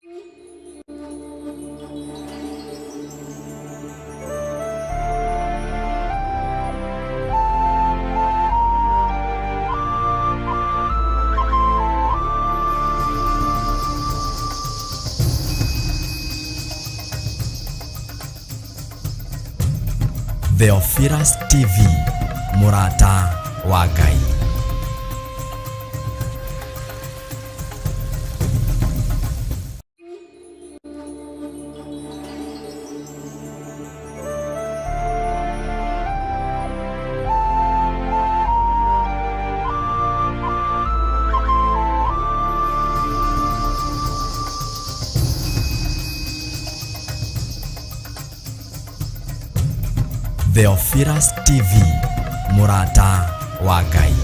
Theophilus TV, mũrata wa Ngai. Theophilus TV, mũrata wa Ngai.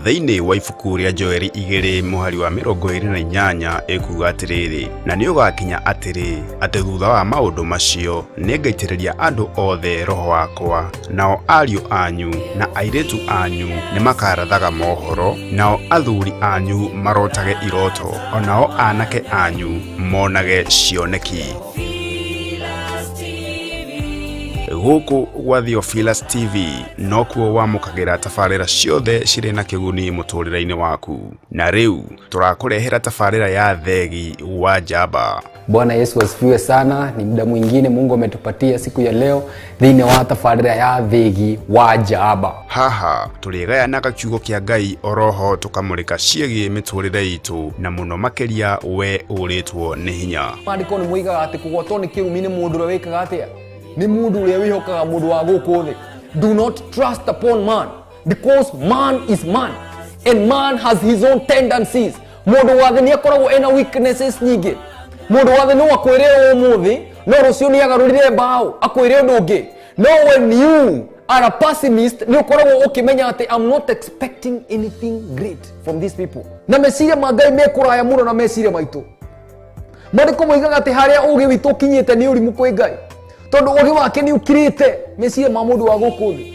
Thĩinĩ wa ibuku rĩa Joeli 2 mũhari wa 28 ĩkuga atĩrĩrĩ, na nĩ ũgakinya atĩrĩ, atĩ thutha wa maũndũ macio nĩngaitĩrĩria andũ othe roho wakwa, nao ariũ anyu na airĩtu anyu nĩmakarathaga mohoro, nao athuri anyu marotage iroto, onao anake anyu monage cioneki. Gũkũ gwa Theophilus TV nokuo wamũkagĩra tabarĩra ciothe cirĩ na kĩguni mũtũrĩre-inĩ waku. Na rĩu tũrakũrehera tabarĩra ya Thegi wa Njamba. Bwana Yesu asifiwe sana. Ni muda mwingine Mungu ametupatia siku ya leo thĩinĩ wa tabarĩra ya Thegi wa Njamba. Haha tũrĩgayanaga kiugo kĩa Ngai oroho tũkamũrĩka ciĩgiĩ mĩtũrĩre itũ na mũno makĩria we ũrĩtwo nĩ hinya. Maandĩko nĩ moigaga atĩ kũgwatwo nĩ kĩrumi nĩ mũndũ ũrĩa wĩkaga atĩa? Nĩ mũndũ ũrĩa wĩhokaga mũndũ wa gũkũ thĩ. Do not trust upon man, because man is man and man has his own tendencies. Mũndũ wa thĩ nĩ akoragwo ena weaknesses nyingĩ. Mũndũ wa thĩ no akwĩre ũmũthĩ, no rũciũ nĩ agarũrire mbaũ akwĩre ũndũ ũngĩ. No when you are a pessimist, nĩ ũkoragwo ũkĩmenya atĩ I'm not expecting anything great from these people. Na meciria ma Ngai me kũraya mũno na meciria maitũ. Maandĩko moigaga atĩ harĩa ũgĩ witũ ũkinyĩte nĩ ũrimũ kwĩ Ngai, tondũ ũgĩ wake nĩ ũkirĩte meciria ma mũndũ wa gũkũ thĩ.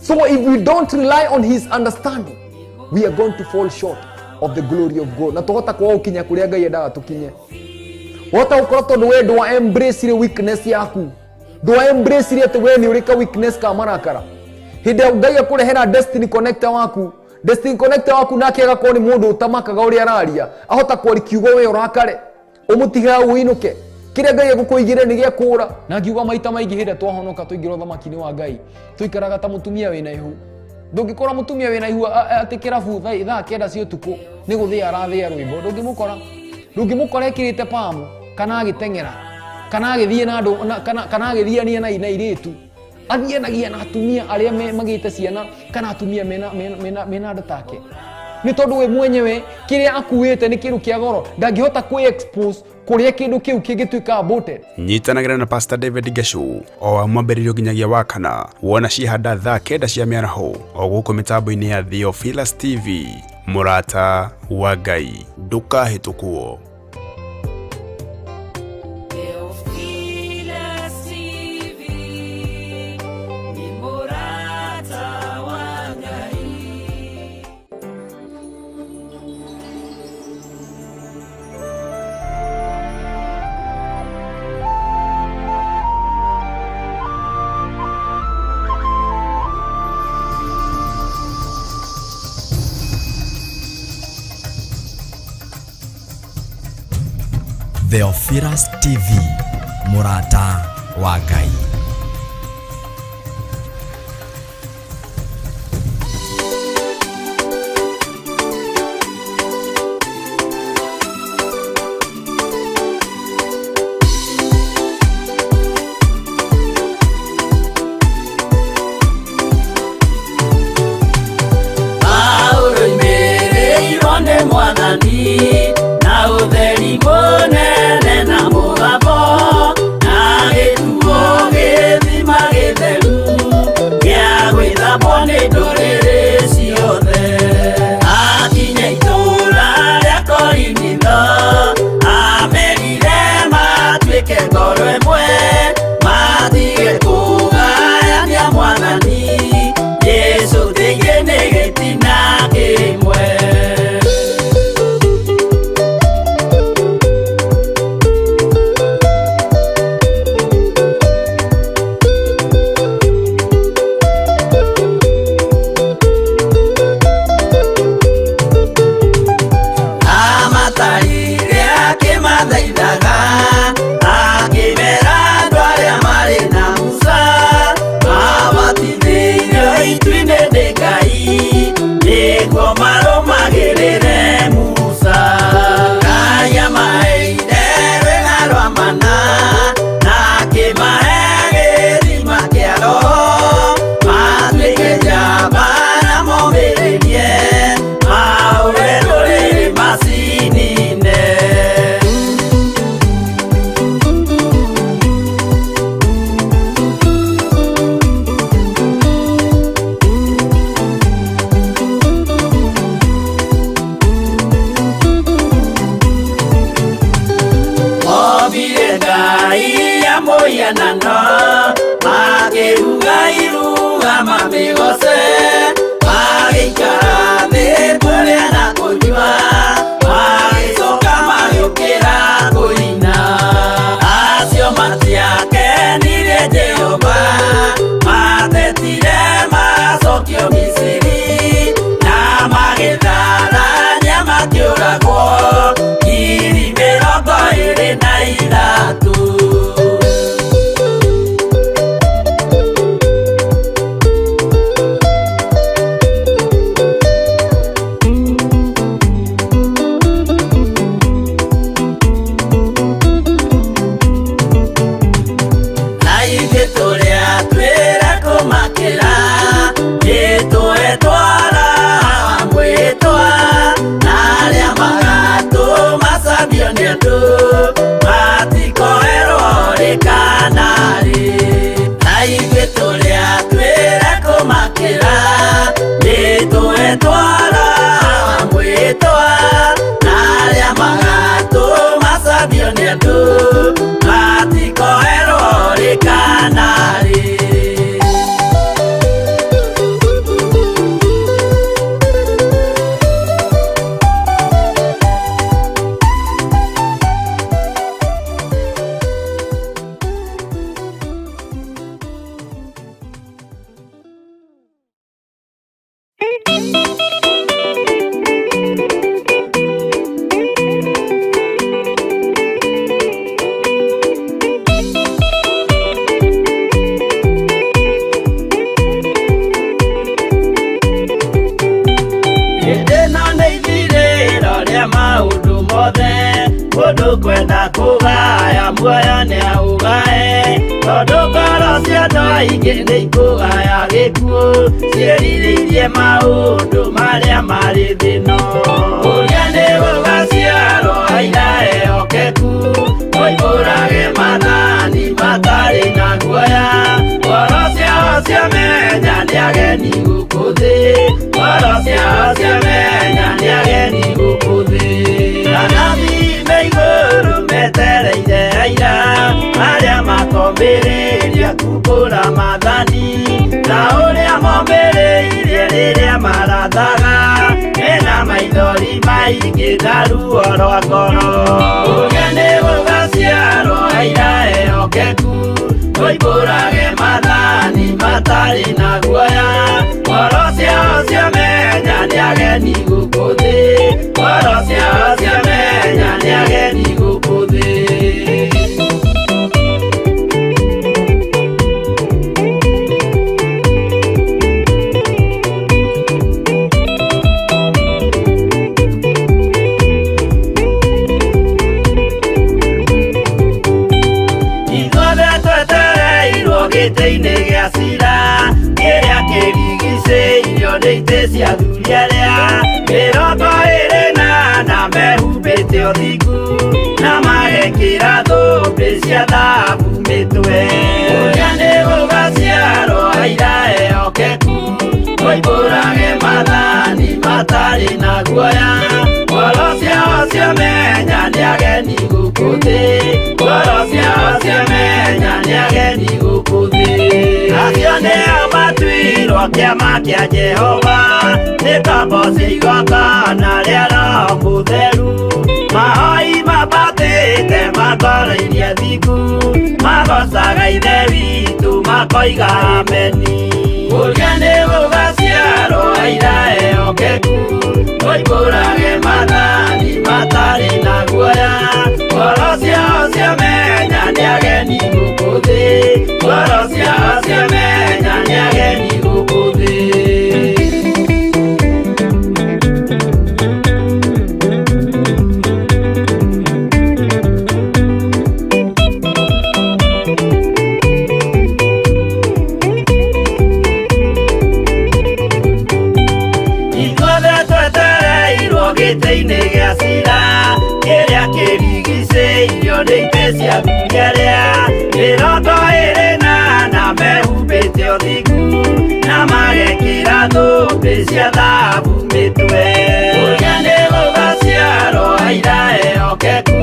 So if we don't rely on his understanding, we are going to fall short of the glory of God. Na tũhota kwaga gũkinya kũrĩa Ngai endaga tũkinye. Wahota gũkorwo tondũ we ndwa embrace weakness yaku, ndwa embrace atĩ we nĩ ũrĩ ka weakness ka marakara. Hĩndĩ ĩrĩa Ngai akũrehera destiny connector waku, destiny connector waku nake agakorwo nĩ mũndũ ũtamakaga ũrĩa araria, ahota kwaria kiugo we ũrakare, ũmũtige hau ũinũke. Kĩrĩa Ngai egũkũigĩre nĩ gĩa kũũra. Na ngiuga maita maingĩ hĩndĩ ĩrĩa twahonoka twaingĩra ũthamaki-inĩ wa Ngai, tũikaraga ta mũtumia wĩna ihu. Ndũngĩkora mũtumia wĩna ihu atĩ kĩrabu thaa 9 cia ũtukũ nĩ gũthĩa arathĩa rwĩmbo. Ndũngĩmũkora. Ndũngĩmũkora ekĩrĩte pamu, kana agĩteng'era, kana agĩthiĩ na andũ, na, kana, kana agĩthiania na airĩtu. Athianagia na atumia arĩa magĩte ciana, kana atumia mena andũ take. Nĩ tondũ we mwenyewe kĩrĩa akuĩte nĩ kĩndũ kĩa goro, ndangĩhota kwĩ-expose kũrĩa kĩndũ kĩu kĩngĩtuĩka aborted. Nyitanagĩra na Pastor David Geshu o wa mwambĩrĩrio nginyagia wa kana, wona ciehanda thaa 9 cia mĩaraho o gũkũ mĩtambo-inĩ ya Theophilus TV. Mũrata wa Ngai, ndũkahĩtũkwo. Theophilus TV, ni mũrata wa Ngai. Theophilus TV, mũrata wa Ngai. Paulo imerĩirwo nĩ Mwathani na ũtheri mũnene na mũgambo, na gĩtuo gĩthima gĩtheru gĩa gwĩthambwo nĩ ndũrĩrĩ ciothe. Akinya itũũra rĩa Korinitho, amerire matuĩke ngoro ĩmwe, matige kũgayania Mwathani Jesũ ti Ũkwenda kũgaya muoyo nĩaũgae, tondũ ngoro cia andũ aingĩ nĩikũgaya gĩkuũ, ciĩrirĩirie maũndũ marĩa marĩ thĩ ĩno. Ũrĩa nĩ gũgaciarwo aira ehokeku, moimbũrage maathani matarĩ na guoya. Ngoro ciao ciamenya nĩ ageni gũkũ thĩ, ngoro ciao ciamenya nĩ ageni gũkũ thĩ. Anabii me igũrũ metereire aira arĩa makombĩrĩria kumbũra maathani, ta ũrĩa mombĩrĩirie rĩrĩa marathaga, mena maithori maingĩ na ruo rwa ngoro. Ũrĩa nĩ gũgaciarwo aira ehokeku, moimbũrage maathani matarĩ na guoya. Ngoro ciao ciamenya nĩ ageni gũkũ thĩ, ngoro ciao ciamenya nĩ ageni gũkũ thĩ. Ithuothe twetereirwo gĩtĩ-inĩ gĩa cira, kĩrĩa kĩrigicĩirio nĩ itĩ cia athuri arĩa 24 mehumbĩte ũthingu, na magekĩra thũmbĩ cia thahabu mĩtwe. Ũrĩa nĩ gũgaciarwo aira ehokeku, moimbũrage maathani matarĩ na guoya. Ngoro ciao ciamenya nĩ ageni gũkũ thĩ, ngoro ciao ciamenya nĩ ageni gũkũ thĩ. Acio nĩo matuirwo kĩama kĩa Jehova, nĩ ngombo cia igongona rĩa Roho Mũtheru. Mahoi mambatĩte makoroirie thingu, magocaga Ithe witũ makoiga ameni. Ũrĩa nĩ gũgaciarwo aira ehokeku, moimbũrage maathani matarĩ na guoya. Ngoro ciao ciamenya nĩ ageni gũkũ thĩ, ngoro ciao ciamenya nĩ ageni gũkũ thĩ. Ithuothe twetereirwo gĩtĩ-inĩ gĩa cira, kĩrĩa kĩrigicĩirio nĩ itĩ cia athuri arĩa 24 mehumbĩte ũthingu, na magekĩra thũmbĩ cia thahabu mĩtwe. Ũrĩa nĩ gũgaciarwo aira ehokeku,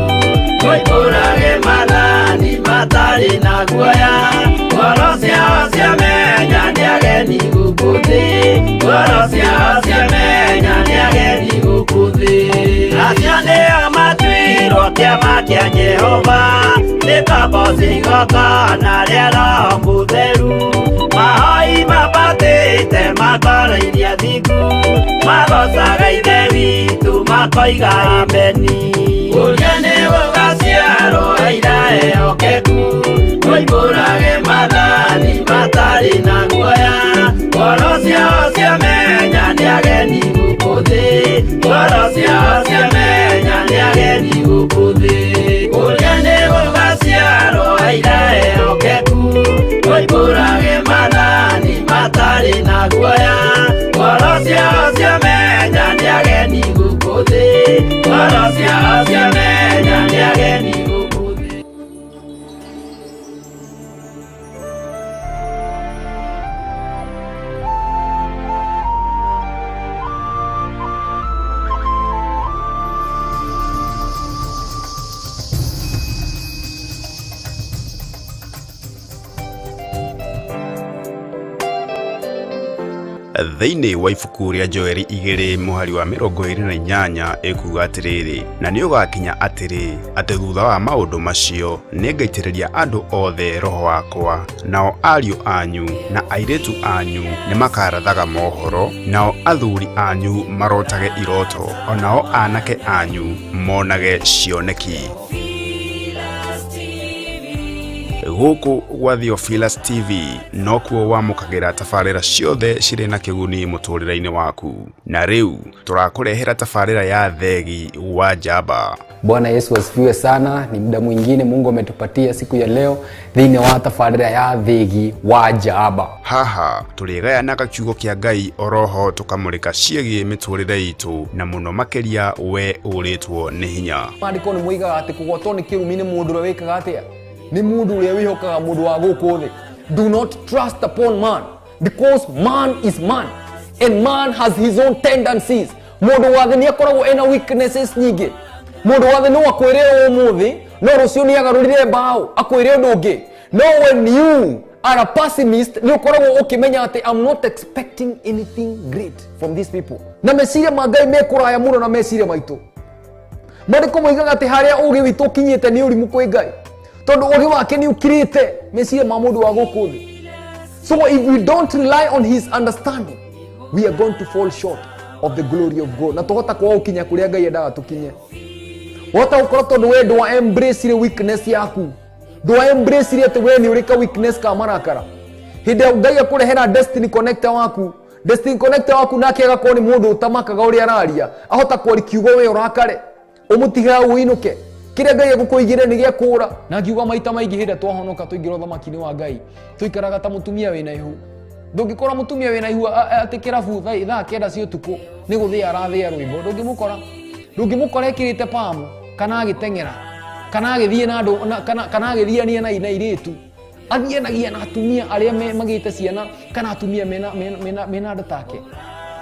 moimbũrage maathani matarĩ na guoya. Ngoro ciao ciamenya nĩ ageni gũkũ thĩ, ngoro ciao ciamenya nĩ ageni gũkũ thĩ. Acio nĩo matuirwo kĩama kĩa Jehova, nĩ ngombo cia igongona rĩa Roho Mũtheru. Mahoi mambatĩte makoroirie thingu, magocaga Ithe witũ makoiga ameni. Ũrĩa nĩ gũgaciarwo aira ehokeku, moimbũrage maathani matarĩ na guoya. Ngoro ciao ciamenya nĩ ageni gũkũ thĩ, ngoro ciao ciamenya nĩ ageni gũkũ thĩ. Ũrĩa nĩ gũgaciarwo aira ehokeku, moimbũrage maathani matarĩ na guoya. Ngoro ciao ciamenya nĩ ageni gũkũ thĩ, ngoro ciao ciamenya nĩ ageni gũkũ thĩ. Thĩinĩ wa ibuku rĩa Joeli 2 mũhari wa 28 ĩkuuga atĩrĩrĩ, na nĩ ũgakinya atĩrĩ, atĩ thutha wa maũndũ macio nĩngaitĩrĩria andũ othe roho wakwa, nao ariũ anyu na airĩtu anyu nĩmakarathaga mohoro, nao athuri anyu marotage iroto, o nao anake anyu monage cioneki. Gũkũ gwa Theophilus TV nokuo wamũkagĩra tabarĩra ciothe cirĩ na kĩguni mũtũrĩre-inĩ waku. Na rĩu tũrakũrehera tabarĩra ya Thegi wa Njamba. Bwana Yesu asifiwe sana. Ni muda mwingine Mungu ametupatia siku ya leo thĩinĩ wa tabarĩra ya Thegi wa Njamba. Haha tũrĩgayanaga kiugo kĩa Ngai oroho tũkamũrĩka ciĩgiĩ mĩtũrĩre itũ na mũno makĩria we ũrĩtwo nĩ hinya. Maandĩko nĩ moigaga atĩ kũgwatwo nĩ kĩrumi nĩ mũndũ ũrĩa wĩkaga atĩa? Nĩ mũndũ ũrĩa wĩhokaga mũndũ wa gũkũ thĩ. Do not trust upon man, because man is man and man has his own tendencies. Mũndũ wa thĩ nĩ akoragwo ena weaknesses nyingĩ. Mũndũ wa thĩ no akwĩre ũmũthĩ, no rũciũ nĩ agarũrire mbaũ akwĩre ũndũ ũngĩ. No when you are a pessimist, nĩ ũkoragwo ũkĩmenya atĩ I'm not expecting anything great from these people. Na meciria ma Ngai me kũraya mũno na meciria maitũ. Maandĩko moigaga atĩ harĩa ũũgĩ witũ ũkinyĩte nĩ ũrimũ kwĩ Ngai, tondũ ũũgĩ wake nĩ ũkirĩte meciria ma mũndũ wa gũkũ thĩ. So if we don't rely on his understanding, we are going to fall short of the glory of God. Na tũhota kwaga gũkinya kũrĩa Ngai endaga tũkinye. Wahota gũkorwo tondũ we ndwa embrace weakness yaku, ndwa embrace atĩ we nĩ ũrĩ ka weakness ka marakara. Hĩndĩ ĩrĩa Ngai akũrehera destiny connector waku, destiny connector waku nake agakorwo nĩ mũndũ ũtamakaga ũrĩa araria, ahota kwaria kiugo we ũrakare, ũmũtige hau ũinũke. Kĩrĩa Ngai egũkũigĩre nĩ gĩa kũũra. Na ngiuga maita maingĩ hĩndĩ ĩrĩa twahonoka twaingĩra ũthamaki-inĩ wa Ngai, tũikaraga ta mũtumia wĩna ihu. Ndũngĩkora mũtumia wĩna ihu atĩ kĩrabu thaa 9 cia ũtukũ nĩ gũthĩa arathĩa rwĩmbo, ndũngĩmũkora. Ndũngĩmũkora ekĩrĩte pamu kana agĩteng'era kana agĩthiĩ na andũ, kana agĩthiania na airĩtu. Athianagia na atumia arĩa magĩte ciana kana atumia mena nda take.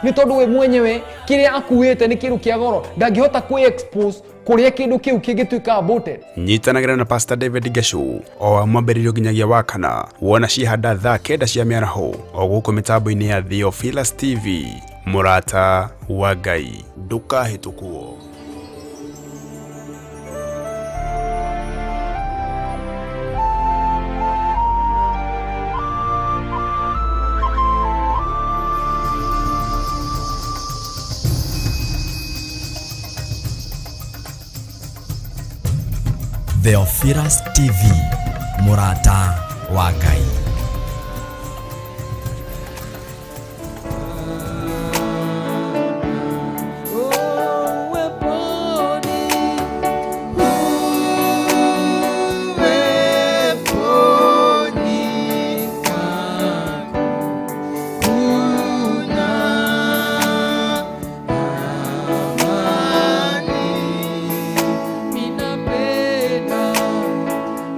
Nĩ tondũ we mwenyewe kĩrĩa akuĩte nĩ kĩndũ kĩa goro, ndangĩhota kwĩ-expose kũrĩa kĩndũ kĩu kĩngĩtuĩka aborted. Nyitanagĩra na Pastor David Geshu o wa mwambĩrĩrio nginyagia wa kana, wona ciehanda thaa 9 cia mĩaraho o gũkũ mĩtambo-inĩ ya Theophilus TV. Mũrata wa Ngai, ndũkahĩtũkwo. Theophilus TV, mũrata wa Ngai. Minapenda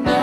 na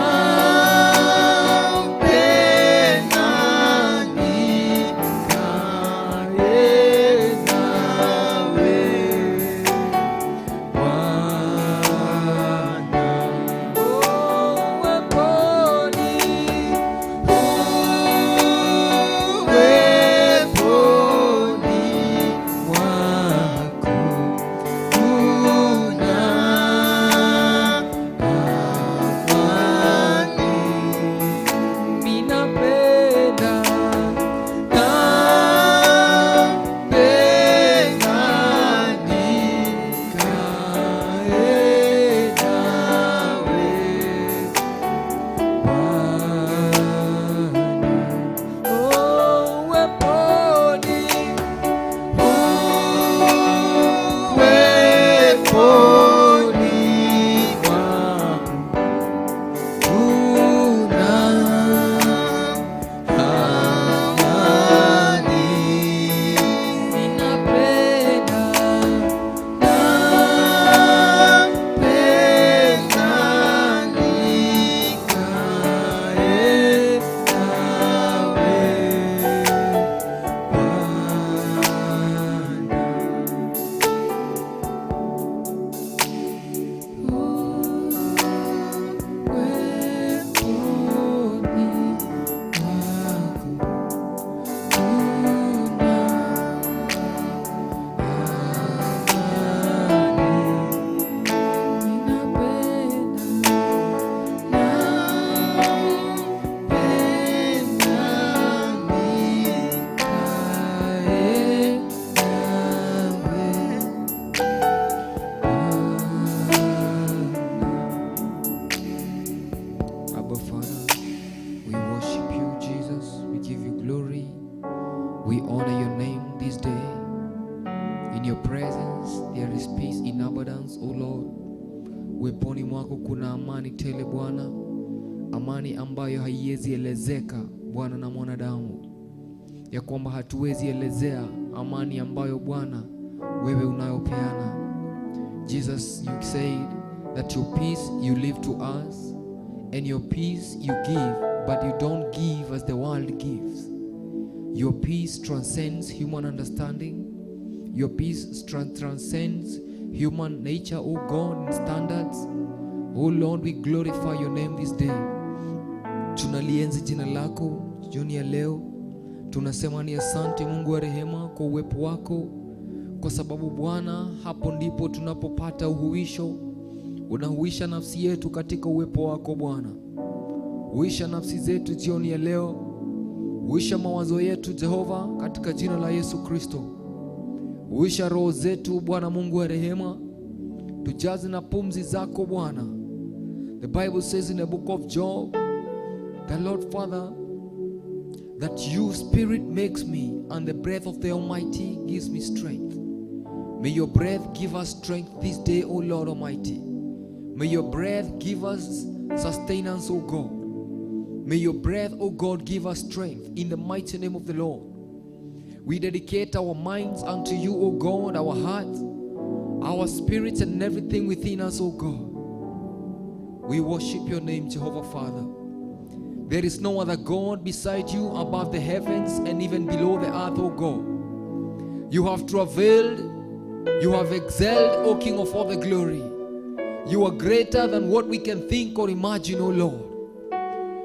We honor your name this day. In your presence there is peace in abundance, O Lord. Uweponi mwako kuna amani tele Bwana, amani ambayo haiwezi elezeka Bwana na mwanadamu, ya kwamba hatuwezi elezea amani ambayo Bwana wewe unayopeana. Jesus, you said that your peace you leave to us and your peace you give, but you don't give as the world gives. Your peace transcends human understanding. Your peace transcends human nature, O God, and standards. O Lord, we glorify your name this day. Tunalienzi jina lako jioni ya leo. Tunasema ni asante Mungu wa rehema kwa uwepo wako, kwa sababu Bwana, hapo ndipo tunapopata uhuisho. Unahuisha nafsi yetu katika uwepo wako Bwana. Huisha nafsi zetu jioni ya leo. Huisha mawazo yetu Jehova, katika jina la Yesu Kristo. Huisha roho zetu Bwana Mungu wa rehema. Tujaze na pumzi zako Bwana. The Bible says in the book of Job, the Lord Father, that you spirit makes me and the breath of the Almighty gives me strength. May your breath give us strength this day, O Lord Almighty. May your breath give us sustenance, O God. May your breath, O God, give us strength in the mighty name of the Lord. We dedicate our minds unto you, O God, our hearts, our spirits, and everything within us, O God. We worship your name, Jehovah Father. There is no other God beside you above the heavens and even below the earth, O God. You have travailed, you have excelled, O King of all the glory. You are greater than what we can think or imagine, O Lord.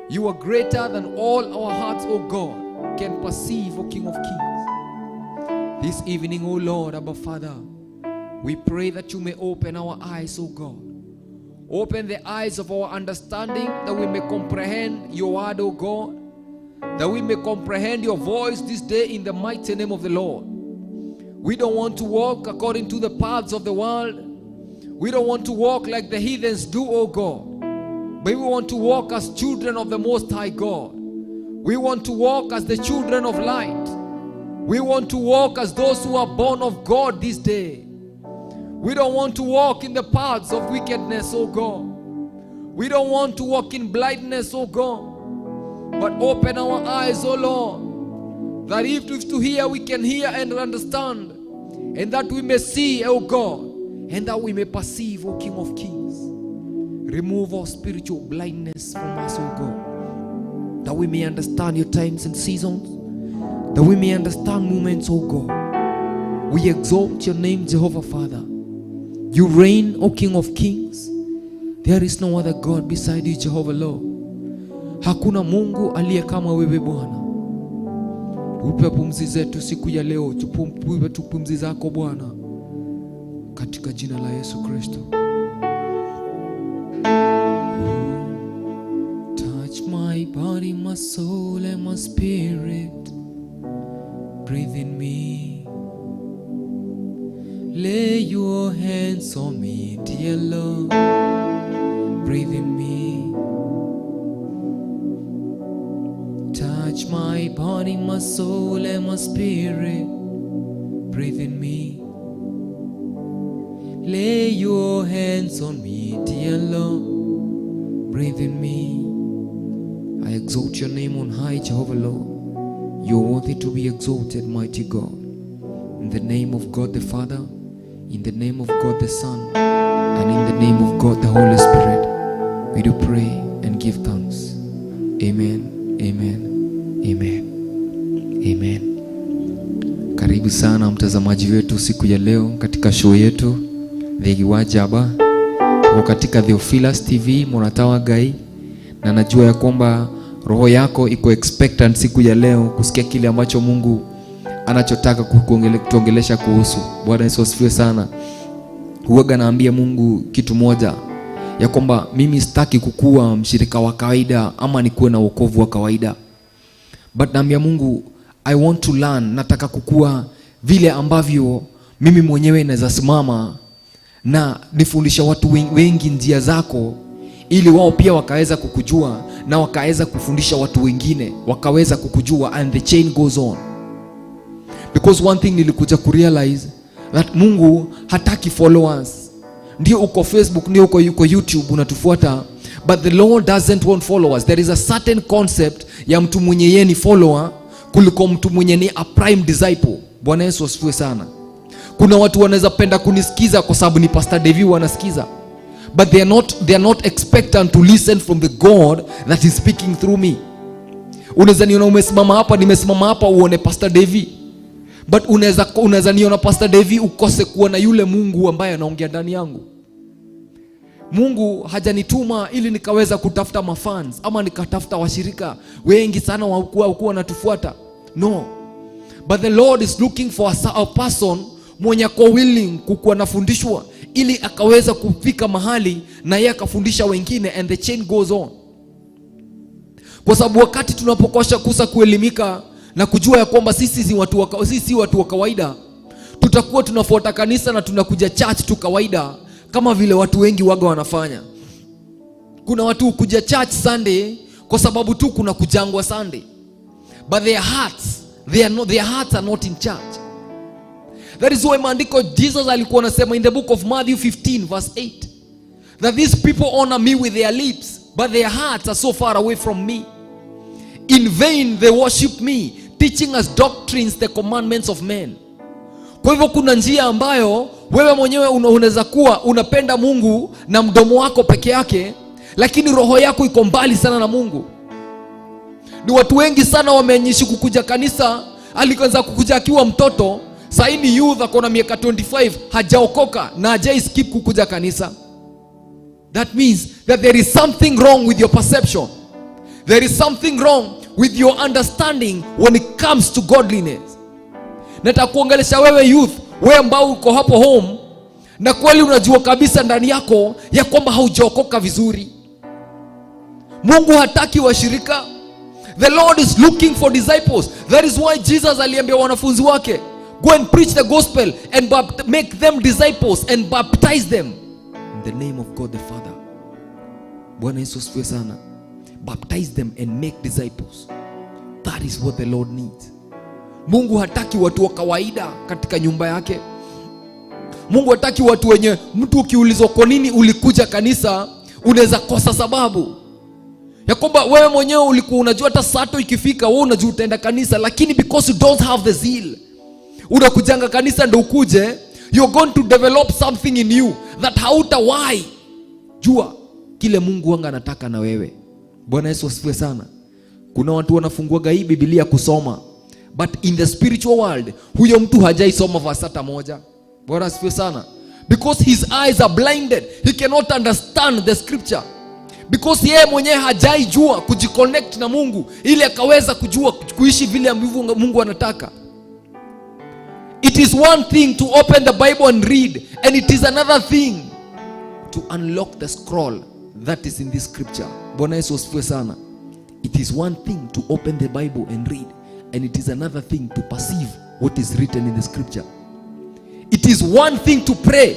You are greater than all our hearts, O God, can perceive, O King of Kings. This evening, O Lord, Abba Father, we pray that you may open our eyes, O God. Open the eyes of our understanding that we may comprehend your word, O God, that we may comprehend your voice this day in the mighty name of the Lord. We don't want to walk according to the paths of the world. We don't want to walk like the heathens do, O God. But we want to walk as children of the Most High God. We want to walk as the children of light. We want to walk as those who are born of God this day. We don't want to walk in the paths of wickedness, O God. We don't want to walk in blindness, O God. But open our eyes, O Lord, that if to hear, we can hear and understand, and that we may see, O God, and that we may perceive, O King of Kings. Remove all spiritual blindness from us, O God, that we may understand your times and seasons, that we may understand moments, O God. We exalt your name, Jehovah Father. You reign, O King of Kings. There is no other God beside you, Jehovah Lord. Hakuna Mungu aliye kama wewe Bwana. Tupe pumzi zetu siku ya leo, tupe tu pumzi zako Bwana, katika jina la Yesu Kristo. Touch my body, my soul and my spirit. Breathe in me. Lay your hands on me, dear Lord. Breathe in me. Touch my body, my soul and my spirit. Breathe in me. Lay your hands on me, dear Lord. Breathe in me. I exalt your name on high, Jehovah Lord. You are worthy to be exalted, mighty God. In the name of God the Father, in the name of God the Son, and in the name of God the Holy Spirit, we do pray and give thanks. Amen, amen, amen, amen. Karibu sana mtazamaji wetu siku ya leo katika show yetu Thegi wa Njamba. Tuko katika Theophilus TV Mũrata wa Ngai, na najua ya kwamba roho yako iko expectant siku ya leo kusikia kile ambacho Mungu anachotaka kutuongelesha kuhusu. Bwana Yesu asifiwe sana. Huwaga naambia Mungu kitu moja, ya kwamba mimi sitaki kukua mshirika wa kawaida ama nikuwe na wokovu wa kawaida, but naambia Mungu I want to learn, nataka kukua vile ambavyo mimi mwenyewe naweza simama na nifundisha watu wengi njia zako, ili wao pia wakaweza kukujua na wakaweza kufundisha watu wengine wakaweza kukujua, and the chain goes on. Because one thing nilikuja kurealize that Mungu hataki followers. Ndio uko Facebook, ndio uko YouTube unatufuata, but the Lord doesn't want followers. There is a certain concept ya mtu mwenye yeye ni follower kuliko mtu mwenye ni a prime disciple. Bwana Yesu asifiwe sana. Kuna watu wanaweza penda kunisikiza kwa sababu ni Pastor Devi wanasikiza, but they are not expectant to listen from the God that is speaking through me. Unaweza niona umesimama hapa, nimesimama hapa, uone Pastor Devi, but unaweza niona Pastor Devi ukose kuona yule Mungu ambaye anaongea ndani yangu. Mungu hajanituma ili nikaweza kutafuta mafans ama nikatafuta washirika wengi sana wakuwa wanatufuata. No, but the Lord is looking for a person mwenye ako willing kukuwa nafundishwa ili akaweza kufika mahali na yeye akafundisha wengine, and the chain goes on. Kwa sababu wakati tunapokosha kusa kuelimika na kujua ya kwamba sisi si watu wa kawaida, tutakuwa tunafuata kanisa na tunakuja church tu kawaida kama vile watu wengi waga wanafanya. Kuna watu kuja church Sunday kwa sababu tu kuna kujangwa Sunday, but their hearts, they are not, their hearts are not in church. That is why maandiko, Jesus alikuwa anasema in the book of Matthew 15 verse 8 that these people honor me with their lips, but their hearts are so far away from me. In vain they worship me, teaching as doctrines the commandments of men. Kwa hivyo kuna njia ambayo wewe mwenyewe unaweza kuwa unapenda Mungu na mdomo wako peke yake, lakini roho yako iko mbali sana na Mungu. Ni watu wengi sana wameishi kukuja kanisa, alianza kukuja akiwa mtoto, sahii ni youth, ako na miaka 25, hajaokoka na hajai skip kukuja kanisa. That means that there is something wrong with your perception. There is something wrong with your understanding when it comes to godliness. Nataka kuongelesha wewe youth, wewe ambao uko hapo home na kweli unajua kabisa ndani yako ya kwamba haujaokoka vizuri. Mungu hataki washirika. The Lord is looking for disciples. That is why Jesus aliambia wanafunzi wake, "Go and preach the gospel and make them disciples and baptize them in the name of God the Father." Bwana Yesu asifiwe sana. Baptize them and make disciples. That is what the Lord needs. Mungu hataki watu wa kawaida katika nyumba yake. Mungu hataki watu wenye mtu ukiulizwa kwa nini ulikuja kanisa unaweza kosa sababu ya kwamba wewe mwenyewe ulikuwa unajua hata sato ikifika wewe unajua utaenda kanisa, lakini because you don't have the zeal, unakujanga kanisa ndo ukuje, you're going to develop something in you that hautawahi jua kile Mungu wanga anataka na wewe. Bwana Yesu asifiwe sana. Kuna watu wanafunguaga hii Biblia kusoma, but in the spiritual world huyo mtu hajaisoma verse hata moja. Bwana asifiwe sana. Because his eyes are blinded, he cannot understand the scripture, because yeye mwenyewe hajaijua kujiconnect na Mungu ili akaweza kujua kuishi vile ambavyo Mungu anataka. It is one thing to open the Bible and read, and it is another thing to unlock the scroll that is in this scripture. Bwana Yesu asifiwe sana. It is one thing to open the Bible and read, and it is another thing to perceive what is written in the scripture. It is one thing to pray,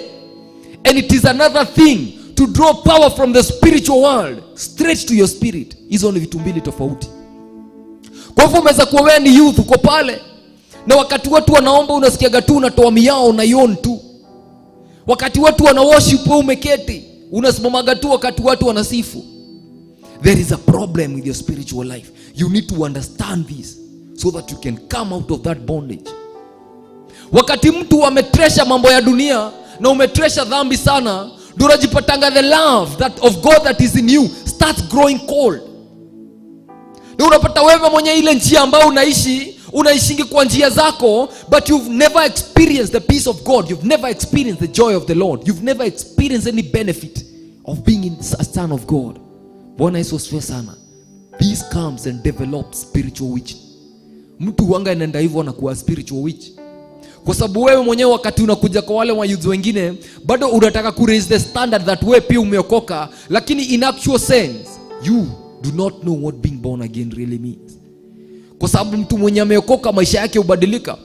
and it is another thing to draw power from the spiritual world straight to your spirit. Hizo ni vitu mbili tofauti. Kwa hivyo umeweza kuwa wewe ni youth, uko pale, na wakati watu wanaomba unasikiaga tu unatoa miao na yawn tu. Wakati watu wana worship wewe umeketi, unasimamaga tu wakati watu wanasifu. There is a problem with your spiritual life. You need to understand this so that you can come out of that bondage. Wakati mtu ametreasure mambo ya dunia na umetreasure dhambi sana, ndio unajipatanga the love that of God that is in you starts growing cold. Ndio unapata wewe mwenye ile njia ambayo unaishi, unaishingi kwa njia zako, but you've never experienced the peace of God. You've never experienced the joy of the Lord. You've never experienced any benefit of being a son of God. Bwana Yesu asifiwe sana. This comes and develops spiritual witch. Mtu huanga inaenda hivyo na kuwa spiritual witch, kwa sababu wewe mwenyewe wakati unakuja kwa wale wayouth wengine bado unataka ku raise the standard that wewe pia umeokoka, lakini in actual sense you do not know what being born again really means, kwa sababu mtu mwenye ameokoka maisha yake hubadilika.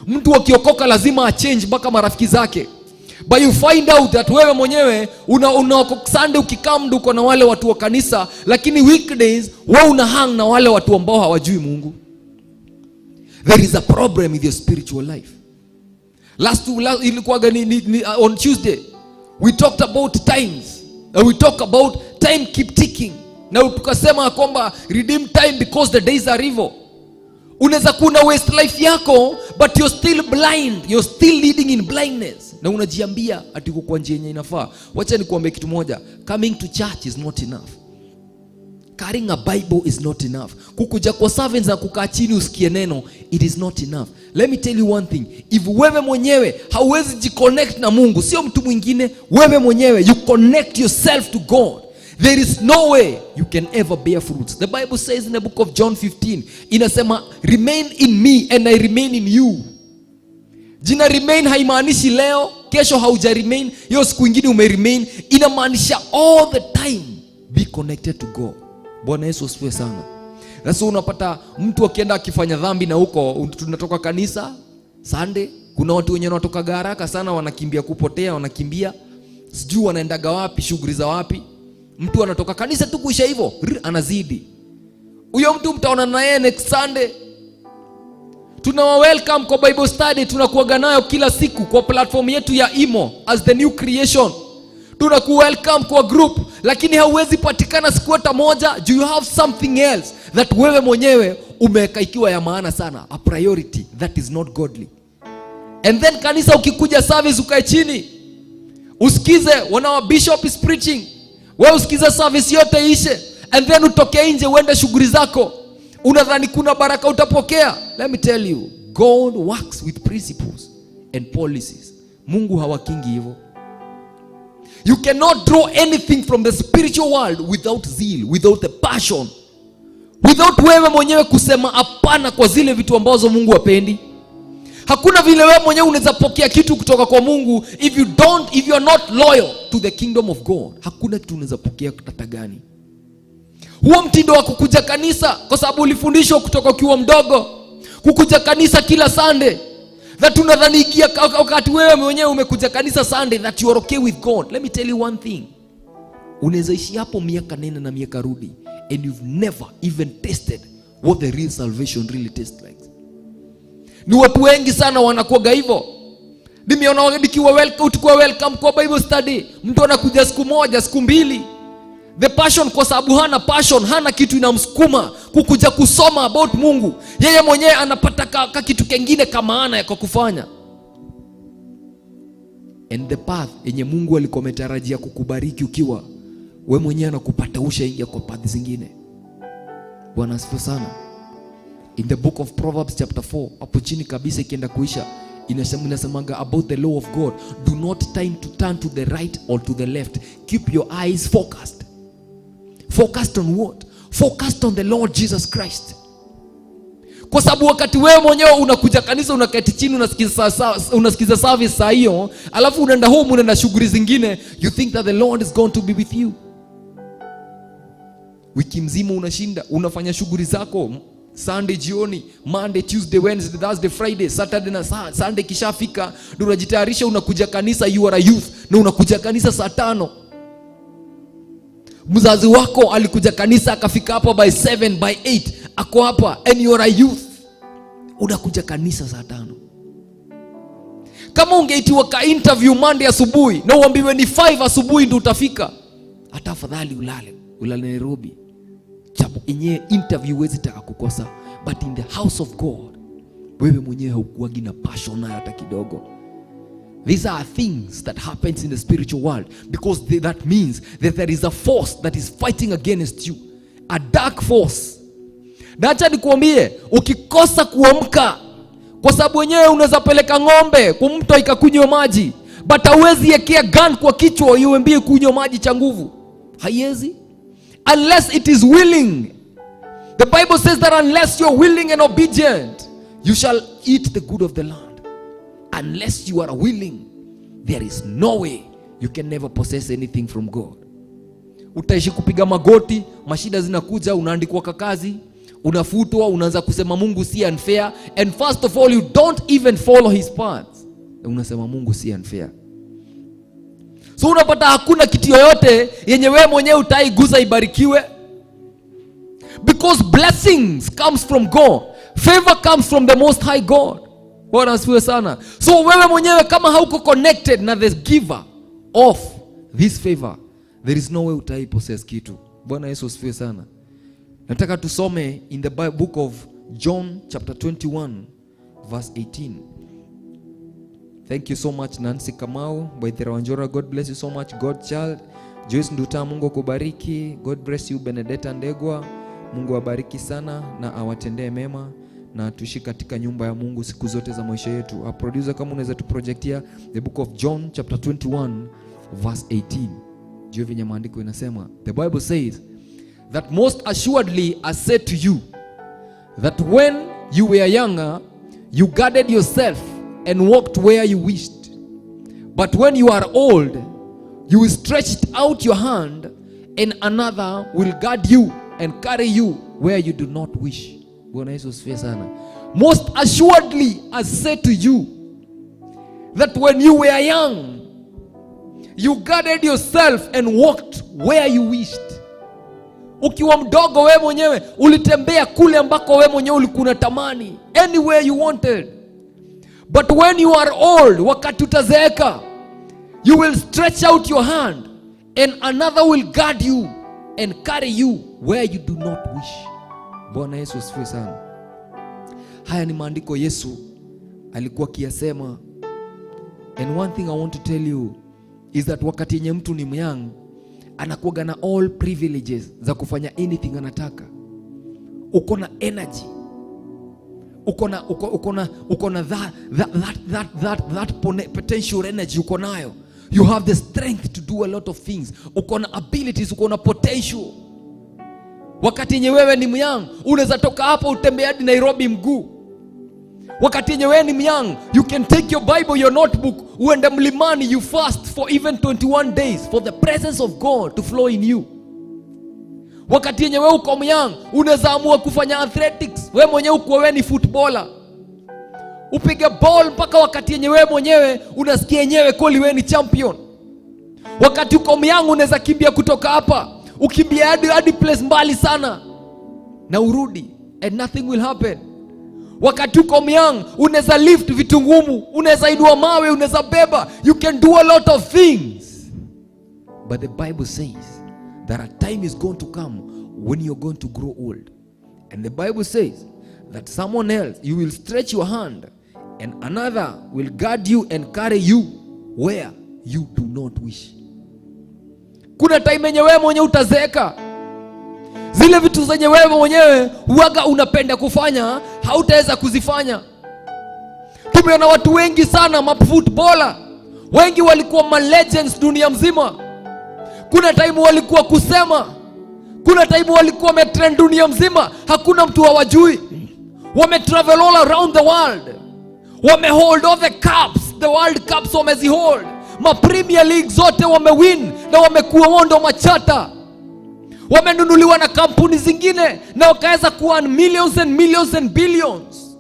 Mtu akiokoka lazima achange mpaka marafiki zake, but you find out that wewe mwenyewe una Sunday ukikaa mdu uko na wale watu wa kanisa, lakini weekdays wewe una hang na wale watu ambao hawajui Mungu. There is a problem with your spiritual life. Last ilikuwaga ni on Tuesday we talked about times and we talk about time keep ticking, na tukasema kwamba redeem time because the days are evil. Unaweza kuwa waste life yako, but you're still blind, you're still leading in blindness, na unajiambia ati uko kwa njia yenye inafaa. Wacha nikuambie kitu moja: coming to church is not enough, carrying a Bible is not enough, kukuja kwa servants na kukaa chini usikie neno, it is not enough. Let me tell you one thing: if wewe mwenyewe hauwezi jiconnect na Mungu, sio mtu mwingine, wewe mwenyewe you connect yourself to God, there is no way you can ever bear fruits. The Bible says in the book of John 15, inasema, "Remain in me and I remain in you." Jina "remain" haimaanishi leo, kesho hauja remain, hiyo siku ingine ume remain. Inamaanisha all the time be connected to God. Bwana Yesu asifiwe sana. Sasa unapata mtu akienda akifanya dhambi na huko tunatoka kanisa Sunday, kuna watu wenye wanatoka haraka sana, wanakimbia kupotea, wanakimbia sijui wanaendaga wapi, shughuli za wapi. Mtu anatoka kanisa tu kuisha hivyo, anazidi. Huyo mtu mtaona na yeye next Sunday. Tunawa welcome kwa Bible study tunakuaga nayo kila siku kwa platform yetu ya Imo as the New Creation. Tunaku welcome kwa group, lakini hauwezi patikana siku hata moja juu you have something else that wewe mwenyewe umeweka ikiwa ya maana sana, a priority that is not godly. And then kanisa ukikuja service, ukae chini usikize when our bishop is preaching, wewe usikize service yote ishe, and then utoke nje uende shughuli zako. Unadhani kuna baraka utapokea? Let me tell you, God works with principles and policies. Mungu haworkingi hivyo. You cannot draw anything from the spiritual world without zeal, without the passion, without wewe mwenyewe kusema hapana kwa zile vitu ambazo Mungu hapendi. Hakuna vile wewe mwenyewe unaweza pokea kitu kutoka kwa Mungu if you don't if you are not loyal to the kingdom of God. Hakuna kitu unaweza pokea hata gani. Huo mtindo wa kukuja kanisa kwa sababu ulifundishwa kutoka ukiwa mdogo kukuja kanisa kila Sunday, that unadhanikia wakati wewe mwenyewe umekuja kanisa Sunday that you are okay with God. Let me tell you one thing: unaweza ishi hapo miaka nenda na miaka rudi and you've never even tasted what the real salvation really tastes like. Ni watu wengi sana wanakuwaga hivyo. Nimeona nikiwa welcome, tukiwa welcome kwa Bible study, mtu anakuja siku moja, siku mbili, the passion, kwa sababu hana passion, hana kitu inamsukuma kukuja kusoma about Mungu. Yeye mwenyewe anapata ka kitu kengine kamaana ya kwa kufanya. And the path yenye Mungu alikuwa ametarajia kukubariki ukiwa we mwenyewe anakupata ushaingia kwa path zingine. Bwana asifiwe sana. In the book of Proverbs chapter 4, hapo chini kabisa ikienda kuisha, inasemanga about the law of God: "Do not time to turn to the right or to the left. Keep your eyes focused." Focused on what? Focused on the Lord Jesus Christ. Kwa sababu wakati wewe mwenyewe unakuja kanisa, unaketi chini, unasikiza service saa hiyo, alafu unaenda home, unaenda shughuli zingine, you think that the Lord is going to be with you. Wiki mzima unashinda unafanya shughuli zako, Sunday jioni, Monday, Tuesday, Wednesday, Thursday, Friday, Saturday na Sunday kishafika ndio unajitayarisha, unakuja kanisa. You are a youth na unakuja kanisa saa 5. Mzazi wako alikuja kanisa akafika hapa by 7, by 8 ako hapa, and you are a youth, unakuja kanisa saa 5. Kama ungeitiwa ka interview Monday asubuhi na uambiwe ni 5 asubuhi ndio utafika, hata afadhali ulale ulale Nairobi chapo yenyewe interview huwezi taka kukosa. But in the house of God wewe mwenyewe haukuwagi na passion nayo hata kidogo. These are things that happens in the spiritual world because that means that there is a force that is fighting against you, a dark force. Na acha nikuambie, ukikosa kuamka, kwa sababu wenyewe unaweza peleka ng'ombe kwa mto ikakunywa maji, but hauwezi ekea gun kwa kichwa uiambie kunywa maji cha nguvu. Haiwezi unless it is willing. The Bible says that unless you're willing and obedient, you shall eat the good of the land. Unless you are willing, there is no way you can never possess anything from God. Utaishi kupiga magoti, mashida zinakuja, unaandikwa kakazi, unafutwa, unaanza kusema Mungu si unfair. And first of all, you don't even follow his paths. Unasema Mungu si unfair. So unapata hakuna kitu yoyote yenye wewe mwenyewe utaigusa ibarikiwe, because blessings comes from God. Favor comes from the Most High God. Bwana asifiwe sana. So wewe mwenyewe kama hauko connected na the giver of this favor, there is no way utai possess kitu. Bwana Yesu asifiwe sana. Nataka tusome in the book of John chapter 21 verse 18. Thank you so much, Nancy Kamau, Waithera Wanjora, God bless you so much. God child Joyce Nduta, Mungu akubariki. God bless you. Benedetta Ndegwa, Mungu awabariki sana na awatendee mema na tuishi katika nyumba ya Mungu siku zote za maisha yetu. Our producer, kama unaweza tuprojectia the book of John chapter 21 verse 18. Juu venye maandiko inasema. The Bible says that most assuredly I said to you that when you were younger, you guarded yourself and walked where you wished. But when you are old, you will stretch out your hand and another will guard you and carry you where you do not wish. Bwana Yesu asifiwe sana. Most assuredly I say to you that when you were young, you guarded yourself and walked where you wished. Ukiwa mdogo, wewe mwenyewe ulitembea kule ambako wewe mwenyewe ulikuwa unatamani, anywhere you wanted. But when you are old, wakati utazeeka, you will stretch out your hand and another will guard you and carry you where you do not wish. Bwana Yesu asifiwe sana. Haya ni maandiko Yesu alikuwa akiyasema. And one thing I want to tell you is that wakati yenye mtu ni myoung, anakuwaga na all privileges za kufanya anything anataka. Uko na energy, uko na that potential energy uko nayo. You have the strength to do a lot of things. Uko na abilities, uko na potential. Wakati yenye wewe ni myoung, unaweza toka hapa utembee hadi Nairobi mguu. Wakati yenye wewe ni myoung, you can take your Bible, your notebook, uende mlimani, you fast for even 21 days for the presence of God to flow in you. Wakati yenye wewe uko myoung, unaweza amua kufanya athletics, wewe mwenyewe uko, wewe ni footballer, upige ball mpaka wakati yenye wewe mwenyewe unasikia yenyewe kweli wewe ni champion. Wakati uko myoung, unaweza kimbia kutoka hapa ukimbia hadi place mbali sana na urudi and nothing will happen. Wakati uko myoung, unaweza lift vitu ngumu, unaweza inua mawe, unaweza beba, you can do a lot of things. But the Bible says that a time is going to come when you're going to grow old, and the Bible says that someone else, you will stretch your hand and another will guard you and carry you where you do not wish. Kuna time yenye wewe mwenyewe utazeeka, zile vitu zenye wewe mwenyewe huwaga unapenda kufanya hautaweza kuzifanya. Tumeona watu wengi sana, mafootballer wengi walikuwa ma legends dunia mzima. Kuna time walikuwa kusema, kuna time walikuwa wametrend dunia mzima, hakuna mtu hawajui. Wametravel all around the world, wamehold all the cups, the world cups wamezihold, ma Premier League zote wamewin na wamekuwa wao ndo machata. Wamenunuliwa na kampuni zingine na wakaweza kuwa millions and millions and billions.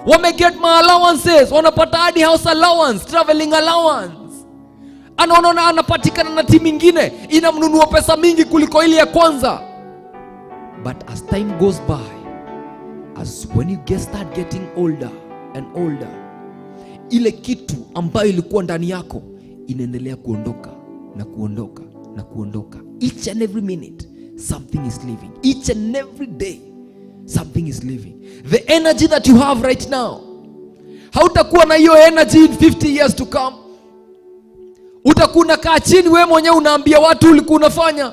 Wameget ma allowances, wanapata hadi house allowance, traveling allowance. Anaona anapatikana na timu ingine inamnunua pesa mingi kuliko ile ya kwanza. But as time goes by, as when you start getting older and older, ile kitu ambayo ilikuwa ndani yako inaendelea kuondoka na kuondoka na kuondoka. Each and every minute something is leaving. Each and every day something is leaving. The energy that you have right now, hautakuwa na hiyo energy in 50 years to come. Utakuwa unakaa chini wewe mwenyewe unaambia watu ulikuwa unafanya.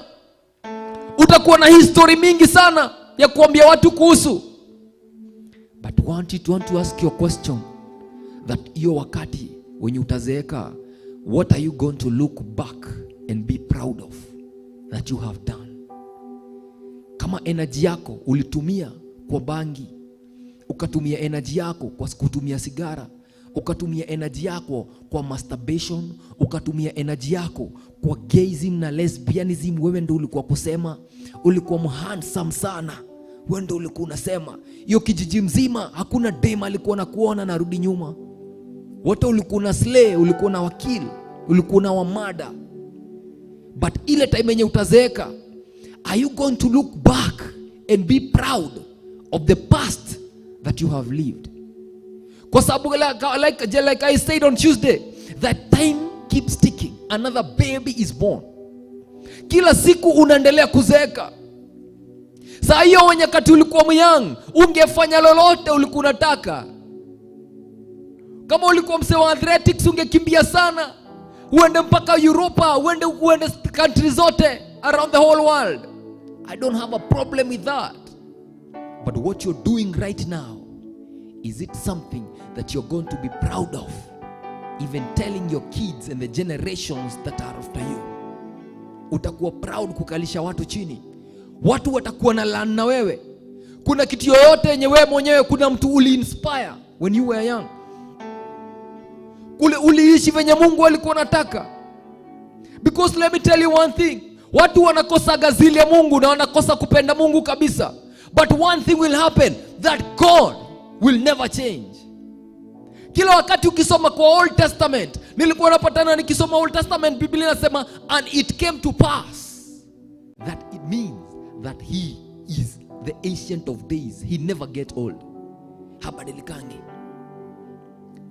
Utakuwa na history mingi sana ya kuambia watu kuhusu. But want to ask your question that hiyo wakati wenye utazeeka, what are you going to look back and be proud of that you have done? Kama energy yako ulitumia kwa bangi, ukatumia energy yako kwa kutumia sigara, ukatumia energy yako kwa masturbation, ukatumia energy yako kwa gayism na lesbianism, wewe ndio ulikuwa kusema, ulikuwa mhandsome sana, wewe ndio ulikuwa unasema hiyo kijiji mzima hakuna dem alikuwa nakuona narudi nyuma. Wote ulikuwa una slay, ulikuwa na wakili, ulikuwa na wamada. But ile time yenye utazeeka, are you going to look back and be proud of the past that you have lived. Kwa sababu like I said on Tuesday, that time keeps ticking. Another baby is born. Kila siku unaendelea kuzeeka. Saa hiyo nyakati ulikuwa myoung, ungefanya lolote ulikuwa unataka. Kama ulikuwa msee wa athletics, ungekimbia sana, uende mpaka Europa, uende country zote around the whole world. I don't have a problem with that. But what you're doing right now, is it something that you're going to be proud of, even telling your kids and the generations that are after you? Utakuwa proud kukalisha watu chini? Watu watakuwa na learn na wewe? Kuna kitu yoyote yenye wewe mwenyewe, kuna mtu uli inspire when you were young? Kule uliishi venye Mungu alikuwa anataka? Because let me tell you one thing, watu wanakosa zeal ya Mungu na wanakosa kupenda Mungu kabisa. But one thing will happen, that God will never change. Kila wakati ukisoma kwa Old Testament, nilikuwa napatana nikisoma Old Testament, Biblia inasema, "And it came to pass." That it means that he is the Ancient of Days. He never get old. Habadilikangi.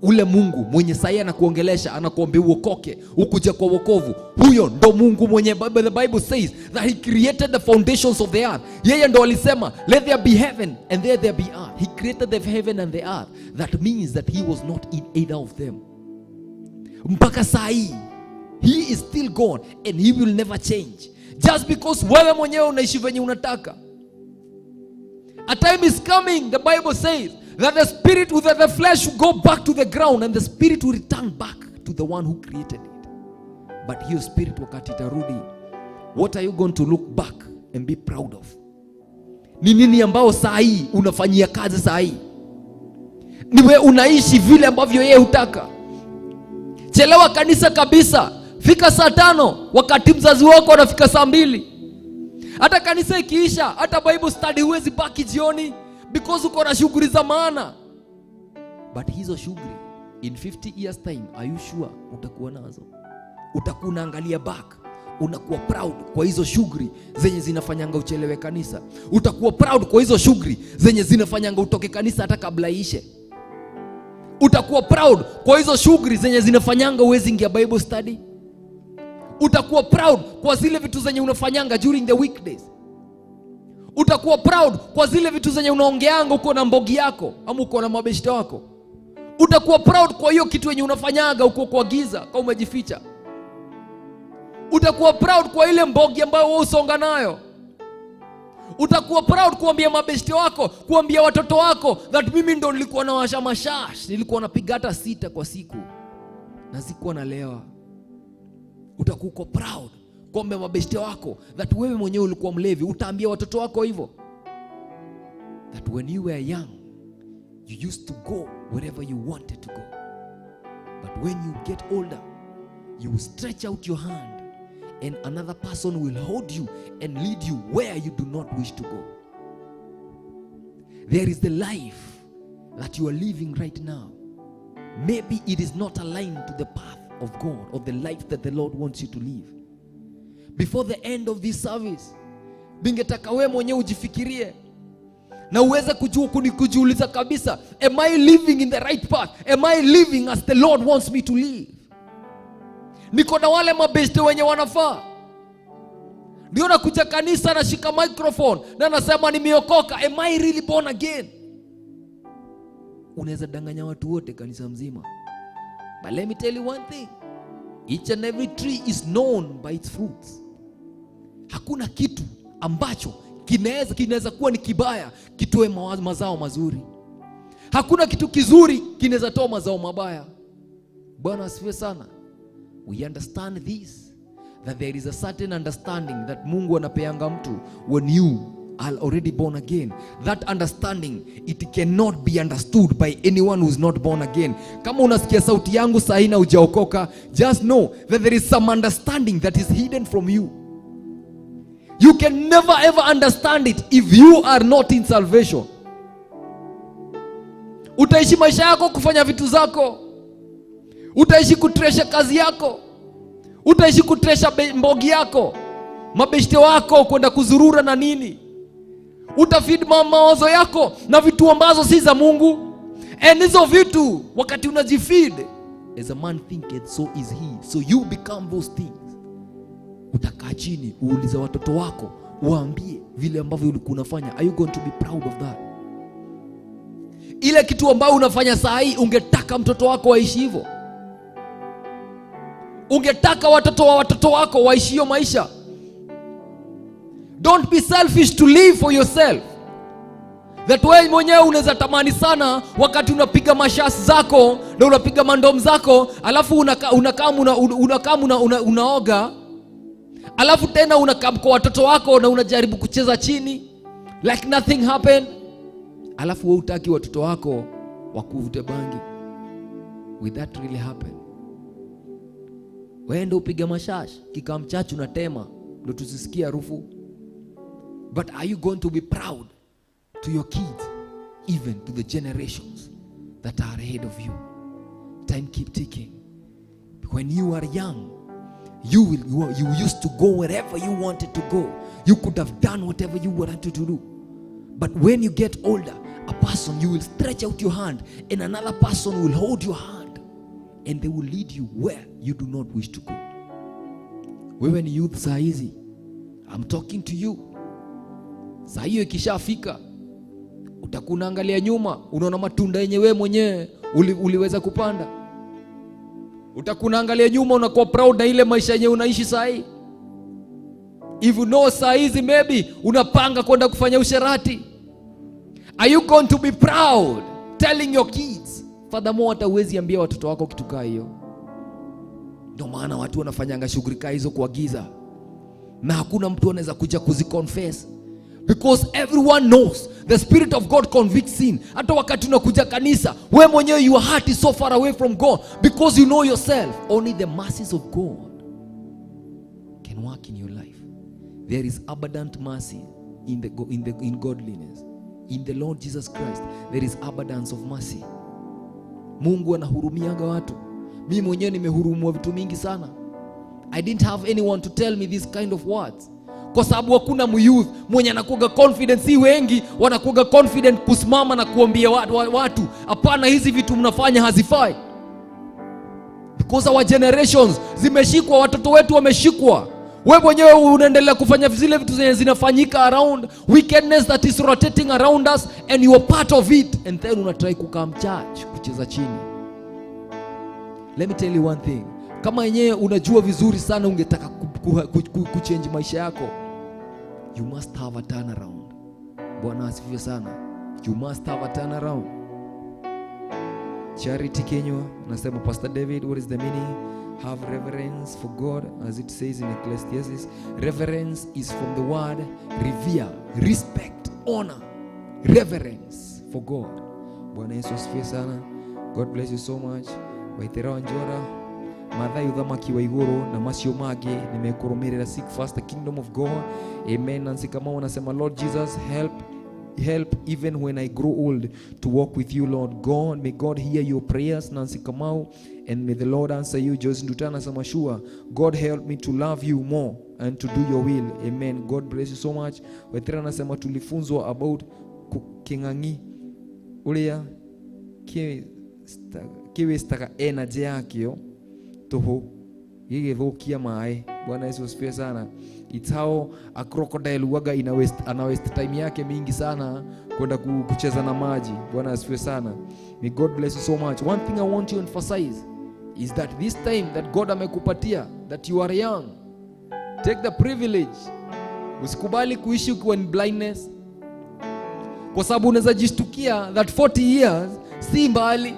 Ule Mungu mwenye sahi anakuongelesha, anakuambia uokoke, ukuja kwa wokovu, huyo ndo Mungu mwenye the Bible says that he created the foundations of the earth. Yeye ndo alisema, "Let there be heaven and there be earth." He created the heaven and the earth. That means that he was not in either of them. Mpaka saa hii he is still God and he will never change just because wewe mwenyewe unaishi venye unataka. A time is coming, the Bible says, that the spirit with the flesh will go back to the ground and the spirit will return back to the one who created it. But hiyo spirit wakati itarudi, what are you going to look back and be proud of? Ni nini ambao saa hii unafanyia kazi saa hii? Ni wewe unaishi vile ambavyo yeye hutaka? Chelewa kanisa kabisa, fika saa 5 wakati mzazi wako anafika saa 2. Hata kanisa ikiisha, hata Bible study huwezi baki jioni because uko na shughuli za maana. But hizo shughuli, in 50 years time, are you sure utakuwa nazo? Utakuwa unaangalia back, unakuwa proud kwa hizo shughuli zenye zinafanyanga uchelewe kanisa. Utakuwa proud kwa hizo shughuli zenye zinafanyanga utoke kanisa hata kabla iishe. Utakuwa proud kwa hizo shughuli zenye zinafanyanga uwezi ingia Bible study. Utakuwa proud kwa zile vitu zenye unafanyanga during the weekdays. Utakuwa proud kwa zile vitu zenye unaongeanga uko na mbogi yako ama uko na mabeshte wako. Utakuwa proud kwa hiyo kitu yenye unafanyaga uko kwa giza kama umejificha. Utakuwa proud kwa ile mbogi ambayo wewe usonga nayo. Utakuwa proud kuambia mabeshte wako, kuambia watoto wako that mimi ndo nilikuwa nawasha mashash, nilikuwa napiga hata sita kwa siku na sikuwa nalewa. Utakuwa uko proud kuambia mabeshte wako that wewe mwenyewe ulikuwa mlevi. Utaambia watoto wako hivyo, that when you were young you used to go wherever you wanted to go, but when you get older you will stretch out your hand and another person will hold you and lead you where you do not wish to go. There is the life that you are living right now. Maybe it is not aligned to the path of God or the life that the Lord wants you to live. Before the end of this service, ningetaka wewe mwenyewe ujifikirie na uweze kujua kujiuliza kabisa, am I living in the right path? Am I living as the Lord wants me to live? Niko na wale mabeshte wenye wanafaa? Ndio nakuja kanisa, nashika microphone na nasema nimeokoka. Am I really born again? Unaweza danganya watu wote kanisa mzima, but let me tell you one thing, each and every tree is known by its fruits. Hakuna kitu ambacho kinaweza kuwa ni kibaya kitoe mazao mazuri. Hakuna kitu kizuri kinaweza toa mazao mabaya. Bwana asifiwe sana. We understand this, that there is a certain understanding that Mungu anapeanga mtu when you are already born again. That understanding, it cannot be understood by anyone who is not born again. Kama unasikia sauti yangu sahi na hujaokoka, just know that there is some understanding that is hidden from you. You can never ever understand it if you are not in salvation. Utaishi maisha yako kufanya vitu zako, utaishi kutresha kazi yako, utaishi kutresha mbogi yako, mabeshte wako, kwenda kuzurura na nini. Utafeed mawazo yako na vitu ambazo si za Mungu. And hizo vitu wakati unajifeed, as a man thinketh so is he, so you become those things. Utakaa chini uulize watoto wako, waambie vile ambavyo ulikuwa unafanya. Are you going to be proud of that? Ile kitu ambayo unafanya saa hii, ungetaka mtoto wako aishi hivyo? Ungetaka watoto wa watoto wako waishi hiyo maisha? Don't be selfish to live for yourself. That wewe mwenyewe unaweza tamani sana wakati unapiga mashas zako na unapiga mandom zako, alafu unakaa unakaa unaoga, alafu tena unakaa kwa watoto wako na unajaribu kucheza chini like nothing happened, alafu wewe hutaki watoto wako wakuvute bangi. Will that really happen? Wewe ndio upiga mashash kikamchachu unatema ndio tusisikie harufu. But are you going to be proud to your kids, even to the generations that are ahead of you? Time keep ticking. When you are young, you used to go wherever you wanted to go. You could have done whatever you wanted to do. But when you get older, a person, you will stretch out your hand and another person will hold your hand and they will lead you where you do not wish to go. Wewe ni youth saa hizi, I'm talking to you. Saa hiyo ikishafika, utakuwa unaangalia nyuma, unaona matunda yenye wewe mwenyewe uliweza kupanda. Utakuwa unaangalia nyuma, unakuwa proud na ile maisha yenye unaishi saa hii. If you know saa hizi maybe unapanga kwenda kufanya usherati, are you going to be proud telling your kids? Furthermore, hata huwezi ambia watoto wako kitu kaa hiyo. Ndio maana watu wanafanyanga shughuli kaa hizo kwa giza, na hakuna mtu anaweza kuja kuziconfess, because everyone knows the Spirit of God convicts sin. Hata wakati unakuja kanisa, we mwenyewe your heart is so far away from God because you know yourself. Only the mercies of God can work in your life. There is abundant mercy in godliness. In the Lord Jesus Christ there is abundance of mercy. Mungu anahurumiaga watu. Mimi mwenyewe nimehurumiwa vitu mingi sana. I didn't have anyone to tell me this kind of words. Kwa sababu hakuna myouth mwenye anakuwa confident. Si wengi wanakuwa confident kusimama na kuambia watu hapana, hizi vitu mnafanya hazifai. Because our generations zimeshikwa, watoto wetu wameshikwa. Wewe mwenyewe unaendelea kufanya zile vitu zenye zinafanyika around, wickedness that is rotating around us, and you are part of it, and then unatry kukaa church kucheza chini. Let me tell you one thing. Kama yenyewe unajua vizuri sana ungetaka kuchange maisha yako, you must have a turnaround. Bwana asifiwe sana. You must have a turnaround. Charity Kenywa anasema, Pastor David, what is the meaning? Have reverence for God, as it says in Ecclesiastes. Reverence is from the word revere, respect, honor, reverence for God. Bwana Yesu asifiwe sana. God bless you so much. Waithera Wanjora, Mathai uthamaki wa iguru na macio mangĩ nimekũrũmĩrĩra. Seek first the kingdom of God. Amen. Nancy Kamau anasema, Lord Jesus, help even when I grow old to walk with you, Lord God. May God hear your prayers, Nancy Kamau, and may the Lord answer you. Joyce Ndutana anasema, sure, God help me to love you more and to do your will. Amen. God bless you so much. Waithera anasema tulifunzwa about king'ang'i uria kiwestaga energy yakio tuhu gigithukia maĩ. Bwana Yesu asifiwe sana. It's how a crocodile huwaga ana waste time yake mingi sana kwenda kucheza na maji. Bwana asifiwe sana. May God bless you so much. One thing I want to emphasize is that this time that God amekupatia, that you are young, take the privilege. Usikubali kuishi ukiwa in blindness, kwa sababu unaweza jishtukia that 40 years si mbali.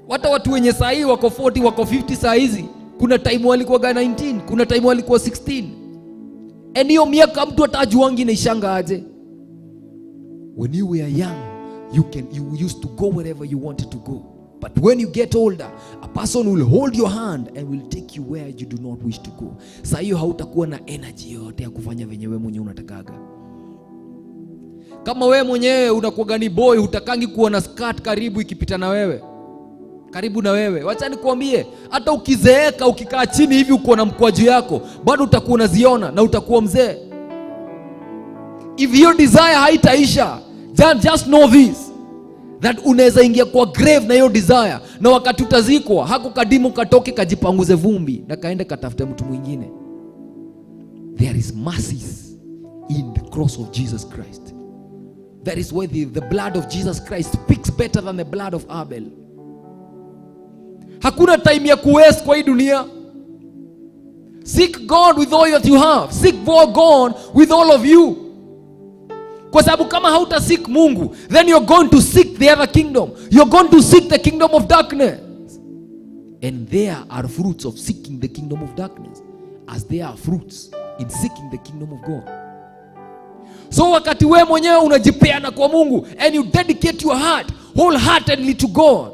Hata watu wenye saa hii wako 40, wako 50 saa hizi, kuna time walikuwa 19, kuna time walikuwa 16. And hiyo miaka mtu hatajuangi inaishanga aje. When you were young, you used to go wherever you wanted to go. But when you get older, a person will hold your hand and will take you where you do not wish to go. Saa hiyo hautakuwa na energy yoyote ya kufanya venye wewe mwenyewe unatakaga. Kama wewe mwenyewe unakuwa ni boy, hutakangi kuwa na skirt karibu ikipita na wewe. Karibu na wewe. Wacha nikuambie, hata ukizeeka ukikaa chini hivi uko na mkwaju yako, bado utakuwa unaziona na utakuwa mzee. If hiyo desire haitaisha, just know this, that unaweza ingia kwa grave na hiyo desire, na wakati utazikwa, hako kademon katoke kajipanguze vumbi na kaende katafute mtu mwingine. There is mercies in the cross of Jesus Christ. That is why the blood of Jesus Christ speaks better than the blood of Abel. Hakuna time ya kuwaste kwa hii dunia. Seek God with all that you have. Seek for God with all of you, kwa sababu kama hauta seek Mungu, then you're going to seek the other kingdom. You're going to seek the kingdom of darkness, and there are fruits of seeking the kingdom of darkness as there are fruits in seeking the kingdom of God. So wakati wewe mwenyewe unajipeana kwa Mungu and you dedicate your heart wholeheartedly to God,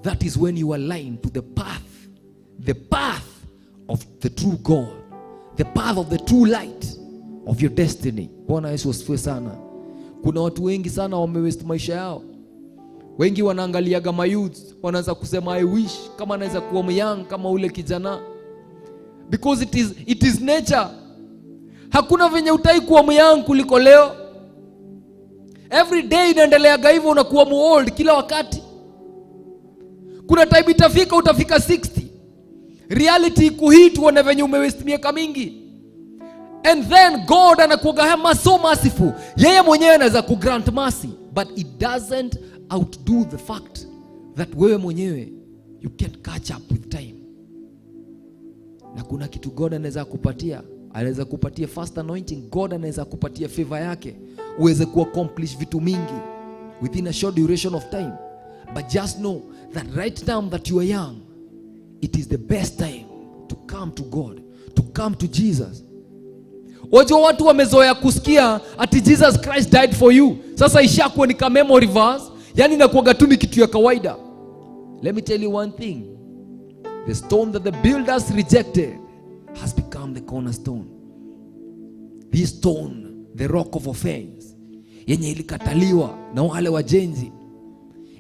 that is when you align to the path, the path of the true God, the path of the true light of your destiny. Bwana Yesu asifiwe sana. Kuna watu wengi sana wamewaste maisha yao. Wengi wanaangaliaga mayouth, wanaanza kusema, "I wish kama anaweza kuwa young kama ule kijana," because it is nature. Hakuna venye utai kuwa young kuliko leo. Every day inaendeleaga hivyo, unakuwa muold kila wakati. Kuna time itafika utafika 60, reality ikuhit, uone venye umewaste miaka mingi. And then God anakuaga hema so merciful, yeye mwenyewe anaweza kugrant mercy, but it doesn't outdo the fact that wewe mwenyewe you can't catch up with time. Na kuna kitu God anaweza kupatia. Anaweza kupatia fast anointing. God anaweza kupatia favor yake uweze kuaccomplish vitu mingi within a short duration of time. But just know that right now that you are young, it is the best time to come to God, to come to Jesus. Wajua watu wamezoea kusikia ati Jesus Christ died for you. Sasa ishakuwa ni ka memory verse, yani inakuwaga tu ni kitu ya kawaida. Let me tell you one thing: the stone that the builders rejected has become the cornerstone. This stone, the rock of offense, yenye ilikataliwa na wale wajenzi,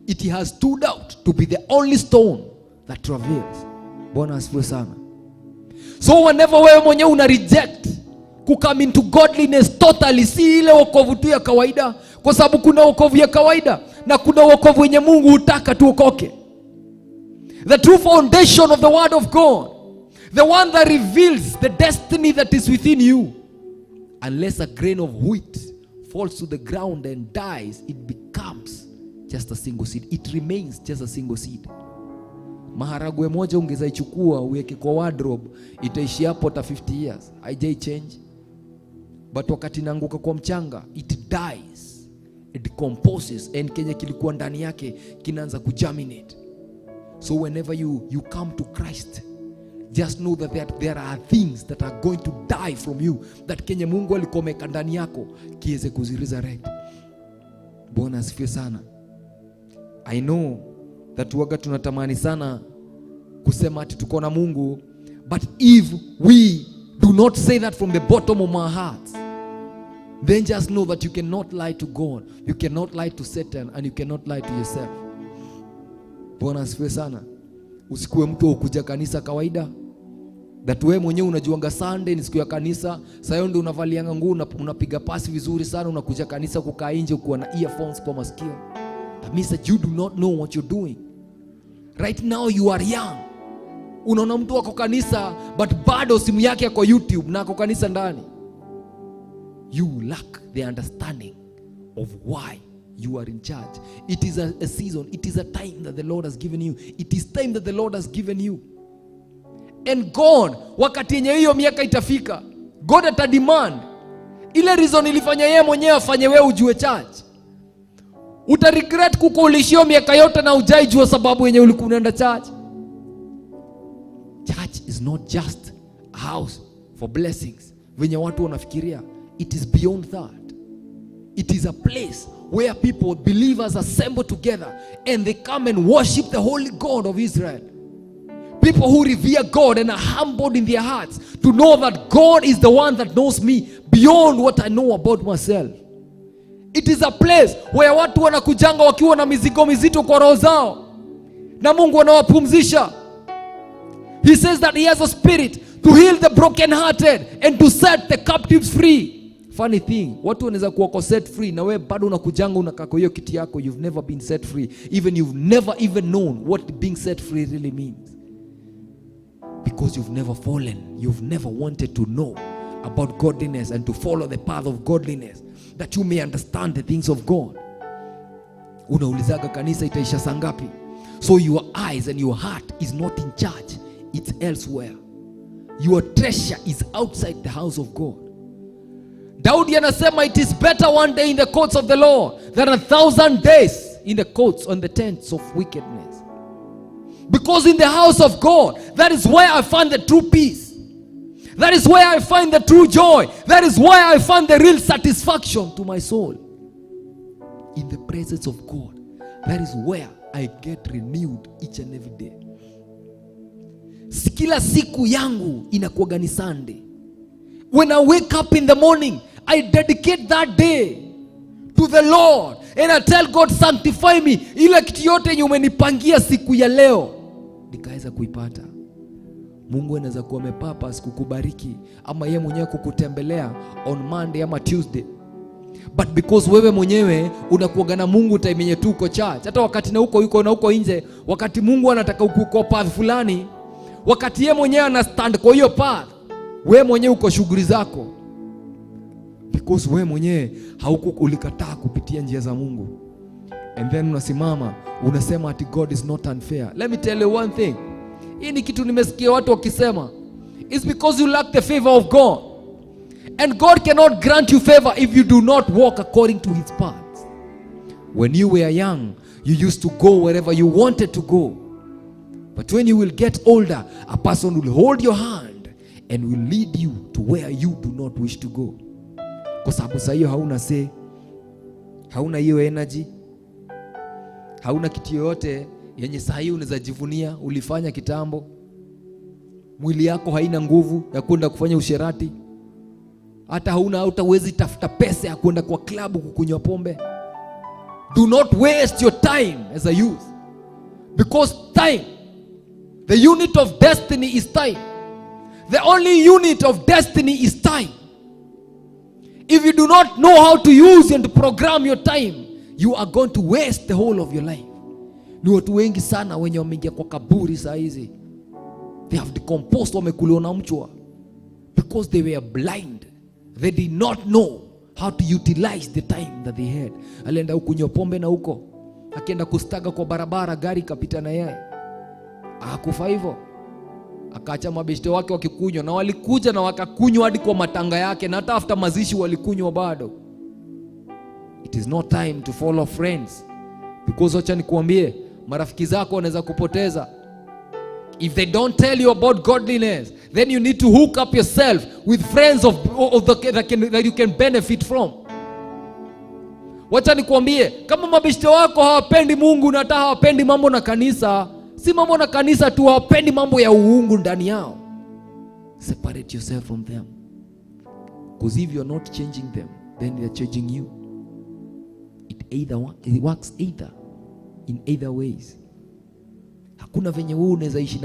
it has stood out to be the only stone that travails. Bwana asifiwe sana. So whenever wewe mwenyewe una reject kucome into godliness totally, si ile wokovu tu ya kawaida, kwa sababu kuna wokovu ya kawaida na kuna wokovu wenye Mungu hutaka tuokoke, the true foundation of the word of God, the one that reveals the destiny that is within you. Unless a grain of wheat falls to the ground and dies, it becomes just a single seed. It remains just a single seed. Maharagwe moja ungeza ichukua uweke kwa wardrobe, itaishi hapo hata 50 years, haijai change. But wakati inaanguka kwa mchanga, it dies, it decomposes, and kenye kilikuwa ndani yake kinaanza kugerminate. So whenever you come to Christ, just know that there are things that are going to die from you, that kenye Mungu alikuwa ameweka ndani yako kiweze kuziresurrect. Bwana asifiwe sana. I know that waga tunatamani sana kusema ati tuko na Mungu, but if we do not say that from the bottom of our hearts, then just know that you cannot lie to God, you cannot lie to Satan, and you cannot lie to yourself. Bwana asifiwe sana. Usikuwe mtu wa kuja kanisa kawaida, that wewe mwenyewe unajuanga Sunday ni siku ya kanisa. Saa hiyo ndio unavalianga nguo, unapiga pasi vizuri sana, unakuja kanisa kukaa nje ukiwa na earphones kwa masikio. That means that you do not know what you're doing. Right now you are young. Unaona mtu ako kanisa but bado simu yake ako YouTube na ako kanisa ndani. You lack the understanding of why you are in church. It is a season, it is a time that the Lord has given you. It is time that the Lord has given you. And God, wakati yenye hiyo miaka itafika, God atademand ile reason ilifanya yeye mwenyewe afanye wewe ujue church. Utaregret kukuulishio miaka yote na ujaijua sababu yenye ulikuwa unaenda church. Church is not just a house for blessings venye watu wanafikiria. It is beyond that. It is a place where people, believers, assemble together and they come and worship the holy God of Israel. People who revere God and are humbled in their hearts to know that God is the one that knows me beyond what I know about myself. It is a place where watu wanakujanga wakiwa na mizigo mizito kwa roho zao na Mungu anawapumzisha. He says that he has a spirit to heal the brokenhearted and to set the captives free. Funny thing, watu wanaweza kuwa wako set free na wewe bado unakujanga unakaa kwa hiyo kiti yako. You've never been set free. Even you've never even known what being set free really means. Because you've never fallen. You've never wanted to know about godliness and to follow the path of godliness, that you may understand the things of God. Unaulizaga kanisa itaisha saa ngapi? So your eyes and your heart is not in church, it's elsewhere. Your treasure is outside the house of God. Daudi anasema it is better one day in the courts of the Lord than 1,000 days in the courts on the tents of wickedness. Because in the house of God, that is where I find the true peace. That is where I find the true joy. That is where I find the real satisfaction to my soul. In the presence of God, that is where I get renewed each and every day. Kila siku yangu inakuwaga ni Sunday. When I wake up in the morning, I dedicate that day to the Lord and I tell God, sanctify me. Ile kitu yote yenye umenipangia siku ya leo nikaweza kuipata. Mungu anaweza kuwa amepurpose kukubariki ama yeye mwenyewe kukutembelea on Monday ama Tuesday, but because wewe mwenyewe unakuaga na Mungu time yenye tu uko church, hata wakati na uko yuko na uko nje, wakati Mungu anataka uko path fulani, wakati yeye mwenyewe ana stand kwa hiyo path, wewe mwenyewe uko shughuli zako, because wewe mwenyewe hauko, ulikataa kupitia njia za Mungu, and then unasimama unasema ati God is not unfair. Let me tell you one thing. Hii ni kitu nimesikia watu wakisema. It's because you lack the favor of God. And God cannot grant you favor if you do not walk according to his paths. When you were young, you used to go wherever you wanted to go. But when you will get older, a person will hold your hand and will lead you to where you do not wish to go. Kwa sababu saa hiyo hauna say, hauna hiyo energy, hauna kitu yoyote yenye saa hii unaweza jivunia ulifanya kitambo. Mwili yako haina nguvu ya kwenda kufanya usherati, hata hauna, hutawezi tafuta pesa ya kwenda kwa klabu kukunywa pombe. Do not waste your time as a youth, because time, the unit of destiny is time. The only unit of destiny is time. If you do not know how to use and program your time, you are going to waste the whole of your life. Ni watu wengi sana wenye wameingia kwa kaburi saa hizi. They have decomposed, wamekuliwa na mchwa, because they were blind. They did not know how to utilize the time that they had. Alienda kunywa pombe na huko akienda kustagger kwa barabara, gari ikapita na yeye, akakufa hivyo. Akaacha mabeshte wake wakikunywa, na walikuja na wakakunywa hadi kwa matanga yake, na hata after mazishi walikunywa bado. It is not time to follow friends, because wacha nikuambie, marafiki zako wanaweza kupoteza. If they don't tell you about godliness, then you need to hook up yourself with friends of the, that, can, that you can benefit from. Wacha nikuambie, kama mabeshte wako hawapendi Mungu na hata hawapendi mambo na kanisa, si mambo na kanisa tu, hawapendi mambo ya uungu ndani yao, separate yourself from them. Because if you're not changing them, then they're changing you. It works either in either ways. Hakuna venye wewe unaweza ishi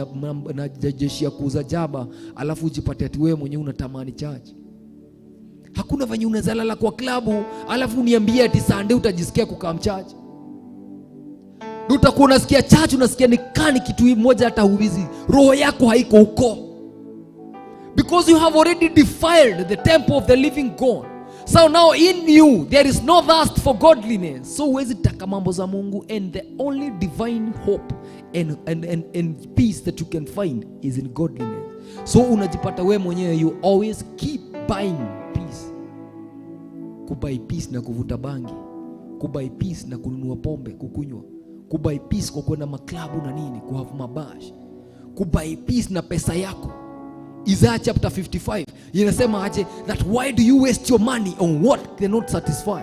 na jeshi ya kuuza jaba alafu ujipate ati wewe mwenyewe unatamani church. Hakuna venye unaweza lala kwa klabu alafu uniambie ati Sunday utajisikia kukaa church. Utakuwa unasikia church, unasikia ni kani kitu moja hata huwezi. Roho yako haiko huko. Because you have already defiled the temple of the living God. So now in you there is no thirst for godliness. So huwezi taka mambo za Mungu, and the only divine hope and peace that you can find is in godliness. So unajipata we mwenyewe you always keep buying peace. Kubuy peace na kuvuta bangi, kubuy peace na kununua pombe kukunywa, kubuy peace kwa kwenda maklabu na nini, kuhave mabash, kubuy peace na pesa yako. Isaiah chapter 55 inasema aje? That why do you waste your money on what cannot satisfy?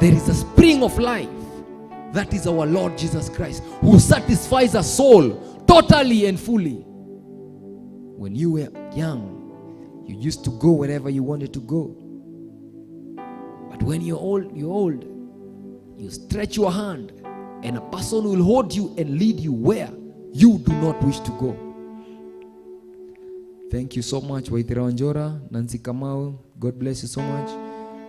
There is a spring of life, that is our Lord Jesus Christ, who satisfies a soul totally and fully. When you were young, you used to go wherever you wanted to go. But when you're old, you're old. You stretch your hand and a person will hold you and lead you where you do not wish to go. Thank you so much Waithira Wanjora, Nancy Kamau, God bless you so much.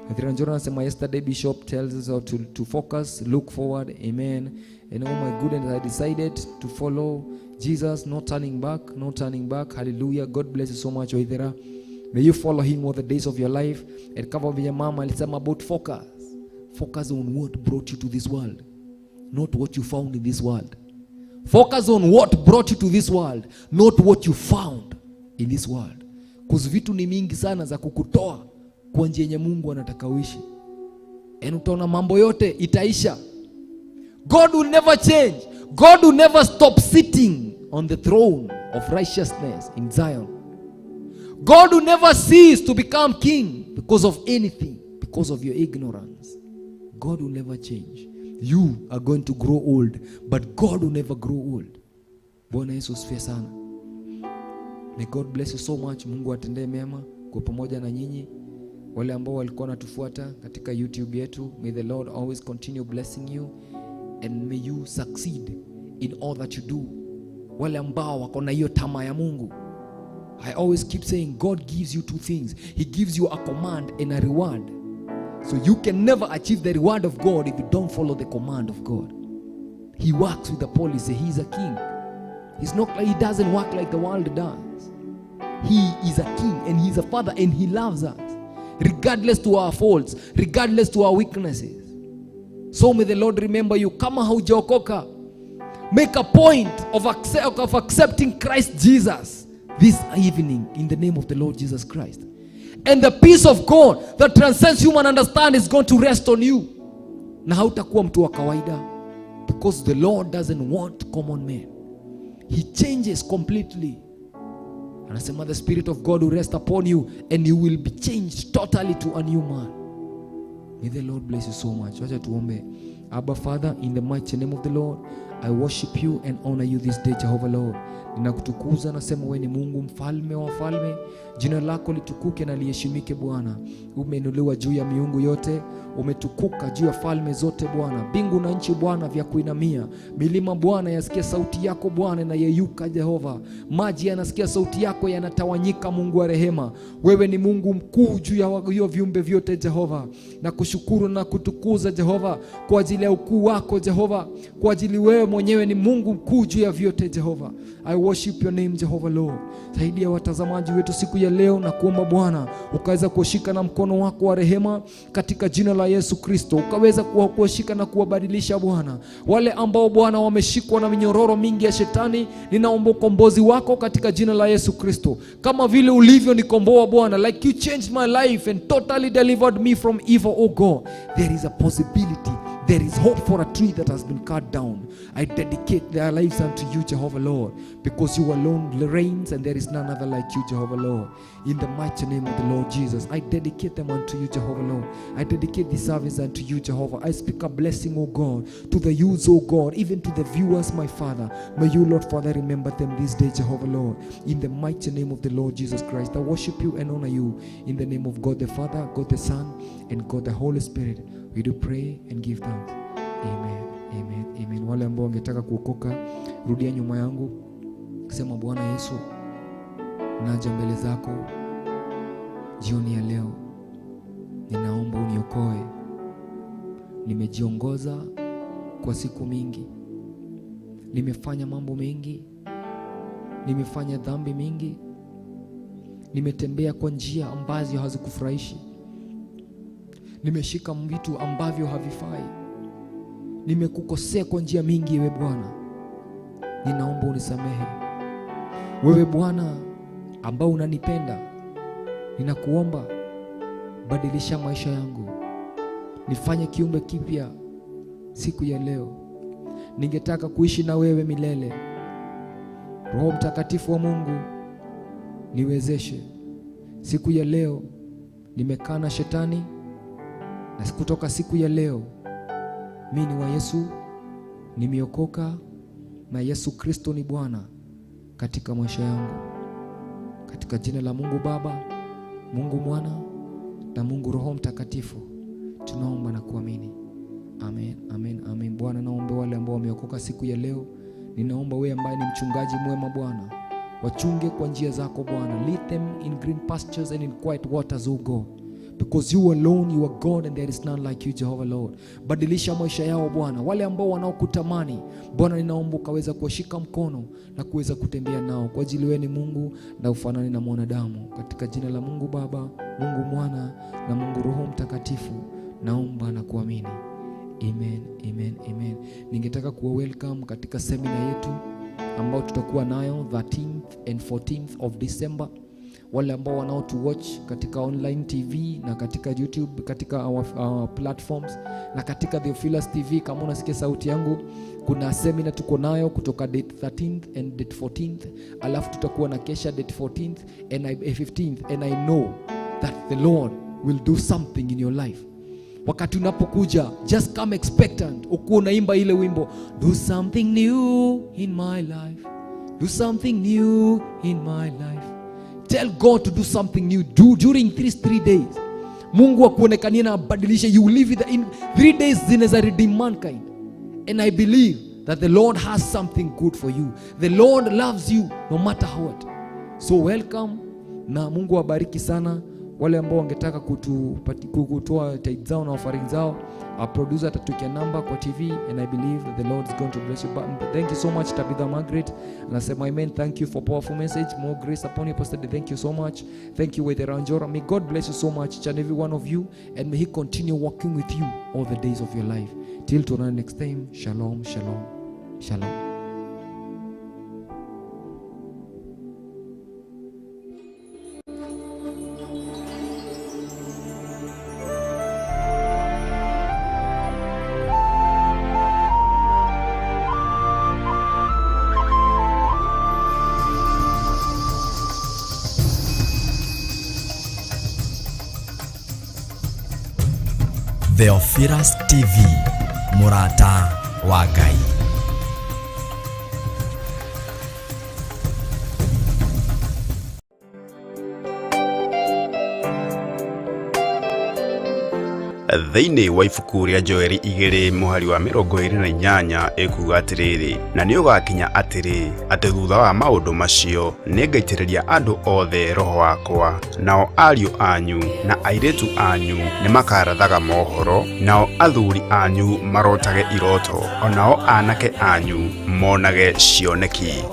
Waithira Wanjora anasema yesterday Bishop tells us how to focus, look forward, amen. And oh my goodness, I decided to follow Jesus, no turning back, no turning back. Hallelujah. God bless you so much Waithira. May you follow him all the days of your life. And kama vile mama alisema about focus. Focus on what brought you to this world, not what you found in this world. Focus on what brought you to this world, not what you found in this world. Because vitu ni mingi sana za kukutoa kwa njia yenye Mungu anataka uishi. And utaona mambo yote itaisha. God will never change. God will never stop sitting on the throne of righteousness in Zion. God will never cease to become king because of anything, because of your ignorance. God will never change. You are going to grow old, but God will never grow old. Bwana Yesu asifiwe sana. May God bless you so much. Mungu atendee mema kwa pamoja na nyinyi. Wale ambao walikuwa wanatufuata katika YouTube yetu, may the Lord always continue blessing you and may you succeed in all that you do. Wale ambao wako na hiyo tamaa ya Mungu, I always keep saying God gives you two things. He gives you a command and a reward. So you can never achieve the reward of God if you don't follow the command of God. He works with a policy. He's a king. He's not, he doesn't work like the world does. He is a king and he's a father and he loves us, regardless to our faults, regardless to our weaknesses. So may the Lord remember you. Kama haujaokoka, make a point of accepting Christ Jesus this evening in the name of the Lord Jesus Christ. And the peace of God that transcends human understanding is going to rest on you. Na hautakuwa mtu wa kawaida, because the Lord doesn't want common men. He changes completely. Anasema the Spirit of God will rest upon you and you will be changed totally to a new man. May the Lord bless you so much. Wacha tuombe. Abba Father, in the mighty name of the Lord, I worship you and honor you this day, Jehovah Lord. Ninakutukuza, nasema wewe ni Mungu mfalme wa falme. Jina lako litukuke na liheshimike Bwana. Umeinuliwa juu ya miungu yote, umetukuka juu ya falme zote Bwana. Mbingu na nchi Bwana vya kuinamia. Milima Bwana yasikia sauti yako Bwana na yeyuka Jehova. Maji yanasikia sauti yako yanatawanyika, Mungu wa rehema. Wewe ni Mungu mkuu juu ya hiyo viumbe vyote Jehova. Na kushukuru na kutukuza Jehova kwa ajili ya ukuu wako Jehova. Kwa ajili wewe mwenyewe ni Mungu mkuu juu ya vyote Jehova. I worship your name Jehovah Lord. Saidia watazamaji wetu siku ya leo na kuomba Bwana ukaweza kushika na mkono wako wa rehema katika jina la Yesu Kristo. Ukaweza kuwashika na kuwabadilisha Bwana. Wale ambao Bwana wameshikwa na minyororo mingi ya shetani, ninaomba ukombozi wako katika jina la Yesu Kristo. Kama vile ulivyo nikomboa Bwana, like you changed my life and totally delivered me from evil, oh God. There is a possibility. There is hope for a tree that has been cut down. I dedicate their lives unto you, Jehovah Lord, because you alone reigns and there is none other like you, Jehovah Lord. In the mighty name of the Lord Jesus, I dedicate them unto you, Jehovah Lord. I dedicate this service unto you, Jehovah. I speak a blessing, O God, to the youths, O God, even to the viewers, my Father. May you, Lord Father, remember them this day, Jehovah Lord. In the mighty name of the Lord Jesus Christ, I worship you and honor you. In the name of God the Father, God the Son, and God the Holy Spirit, we do pray and give thanks. Amen, amen, amen. Wale ambao wangetaka kuokoka, rudia nyuma yangu. Sema, Bwana Yesu, naja mbele zako jioni ya leo. Ninaomba uniokoe. Nimejiongoza kwa siku mingi. Nimefanya mambo mengi. Nimefanya dhambi mingi. Nimetembea kwa njia ambazo hazikufurahishi. Nimeshika vitu ambavyo havifai. Nimekukosea kwa njia mingi ewe Bwana. Ninaomba unisamehe. Wewe Bwana ambao unanipenda, ninakuomba badilisha maisha yangu. Nifanye kiumbe kipya siku ya leo. Ningetaka kuishi na wewe milele. Roho Mtakatifu wa Mungu niwezeshe. Siku ya leo nimekaa na shetani, na kutoka siku ya leo mimi ni wa Yesu, nimeokoka na Yesu Kristo ni Bwana katika maisha yangu. Katika jina la Mungu Baba, Mungu Mwana na Mungu Roho Mtakatifu tunaomba na kuamini. Amen, amen, amen. Bwana, naomba wale ambao wameokoka siku ya leo, ninaomba wewe ambaye ni mchungaji mwema Bwana, Wachunge kwa njia zako Bwana. Lead them in green pastures and in quiet waters, O God. Because you alone you are God and there is none like you, Jehovah Lord. Badilisha maisha yao Bwana. Wale ambao wanaokutamani Bwana, ninaomba ukaweza kuwashika mkono na kuweza kutembea nao, kwa ajili wewe ni Mungu na ufanani na mwanadamu. Katika jina la Mungu Baba, Mungu Mwana na Mungu Roho Mtakatifu, naomba na kuamini. Amen, amen, amen. Ningetaka kuwa welcome katika semina yetu ambao tutakuwa nayo 13th and 14th of December. Wale ambao wanaotu watch katika online TV na katika YouTube, katika our platforms na katika Theophilus TV, kama unasikia sauti yangu, kuna semina tuko nayo kutoka date 13th and date 14th, alafu tutakuwa na kesha date 14th and 15th, and I know that the Lord will do something in your life. Wakati unapokuja, just come expectant. Ukuwa unaimba ile wimbo, do something new in my life, do something new in my life. Tell God to do something new. Do during these 3 days. Mungu akuonekanie na abadilishe. You live in 3 days zinaweza redeem mankind. And I believe that the Lord has something good for you. The Lord loves you no matter what. So welcome, na Mungu awabariki sana. Wale ambao wangetaka kutoa tithe zao na offering zao, our producer atatukia namba kwa TV, and I believe that the Lord is going to bless you. But thank you so much, Tabitha Margaret. Anasema amen, thank you for powerful message. More grace upon you, Pastor. Thank you so much. Thank you, Wetheranjora. May God bless you so much, each and every one of you, and may He continue working with you all the days of your life. Till to next time, shalom, shalom, shalom. Theophilus TV, Murata wa Ngai. Thĩinĩ wa ibuku rĩa Joeli 2 mũhari wa 28 ĩkuga atĩrĩrĩ, na nĩ ũgakinya atĩrĩ, atĩ thutha wa maũndũ macio nĩngaitĩrĩria andũ othe roho wakwa, nao ariũ anyu na airĩtu anyu nĩmakarathaga mohoro, nao athuri anyu marotage iroto, onao anake anyu monage cioneki.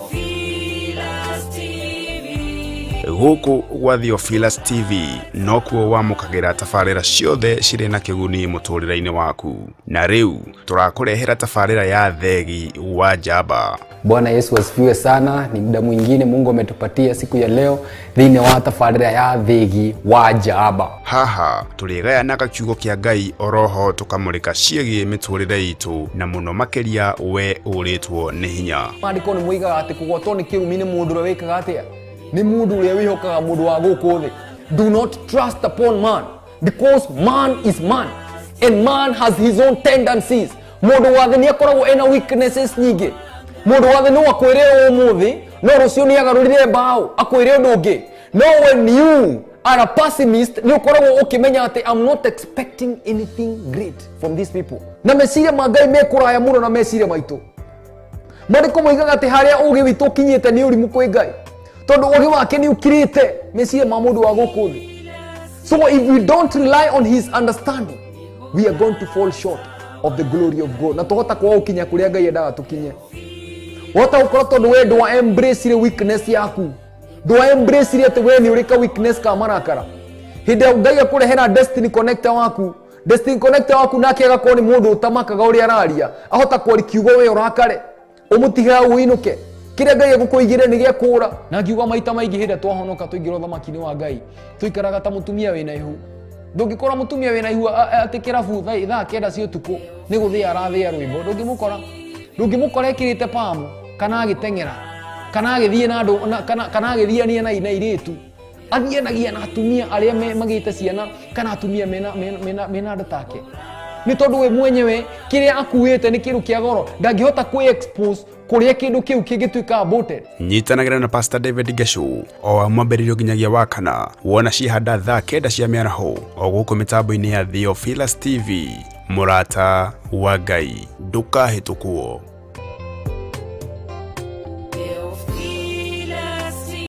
Gũkũ gwa Theophilus TV nokuo wamũkagĩra tabarĩra ciothe cirĩ na kĩguni mũtũrĩre-inĩ waku, na rĩu tũrakũrehera tabarĩra ya Thegi wa Njamba. Bwana Yesu asifiwe sana. Ni muda mwingine Mungu ametupatia siku ya leo thĩinĩ wa tabarĩra ya Thegi wa Njamba. Haha tũrĩgayanaga kiugo kĩa Ngai oroho tũkamũrĩka ciĩgiĩ mĩtũrĩre itũ, na mũno makĩria we ũrĩtwo nĩ hinya. Maandĩko nĩ moigaga atĩ kũgwatwo nĩ kĩrumi nĩ mũndũ ũrĩa wĩkaga atĩa? Nĩ mũndũ ũrĩa wĩhokaga mũndũ wa gũkũ thĩ. Do not trust upon man, because man is man and man has his own tendencies. Mũndũ wa thĩ nĩ akoragwo ena weaknesses nyingĩ. Mũndũ wa thĩ no akwĩre ũmũthĩ, no rũciũ nĩ agarũrire mbaũ akwĩre ũndũ ũngĩ. No when you are a pessimist, nĩ ũkoragwo ũkĩmenya atĩ I'm not expecting anything great from these people. Na meciria ma Ngai me kũraya mũno na meciria maitũ. Maandĩko moigaga atĩ harĩa ũũgĩ witũ ũkinyĩte nĩ ũrimũ kwĩ Ngai, tondũ ũũgĩ wake nĩ ũkirĩte meciria ma mũndũ wa gũkũ thĩ. So if we don't rely on his understanding, we are going to fall short of the glory of God. Na tũhota kwaga gũkinya kũrĩa Ngai endaga tũkinye. Wahota gũkorwo tondũ we ndwa embrace weakness yaku, ndwa embrace atĩ we nĩ ũrĩ ka weakness ka marakara. Hĩndĩ ĩrĩa Ngai akũrehera destiny connector waku, destiny connector waku nake agakorwo nĩ mũndũ ũtamakaga ũrĩa araria, ahota kwaria kiugo we ũrakare, ũmũtige hau ũinũke. Kĩrĩa Ngai egũkũigĩre nĩ gĩa kũũra. Na ngiuga maita maingĩ hĩndĩ ĩrĩa twahonoka twaingĩra ũthamaki-inĩ wa Ngai, tũikaraga ta mũtumia wĩna ihu. Ndũngĩkora mũtumia wĩna ihu atĩ kĩrabu thaa 9 cia ũtukũ nĩ gũthĩa arathĩa rwĩmbo. Ndũngĩmũkora. Ndũngĩmũkora ekĩrĩte pamu, kana agĩteng'era, kana agĩthiĩ na andũ, kana agĩthiania na airĩtu. Athianagia na atumia arĩa magĩte ciana, kana atumia mena nda take. Nĩ tondũ we mwenyewe kĩrĩa akuĩte nĩ kĩndũ kĩa goro, ndangĩhota kwĩ-expose kũrĩa kĩndũ kĩu kĩngĩtuĩka aborted. Nyitanagĩra na Pastor David Geshu o wa mwambĩrĩrio nginyagia wa kana, wona cihanda thaa 9 cia mĩaraho o gũkũ mĩtambo-inĩ ya Theophilus TV. Mũrata wa Ngai, ndũkahĩtũkwo.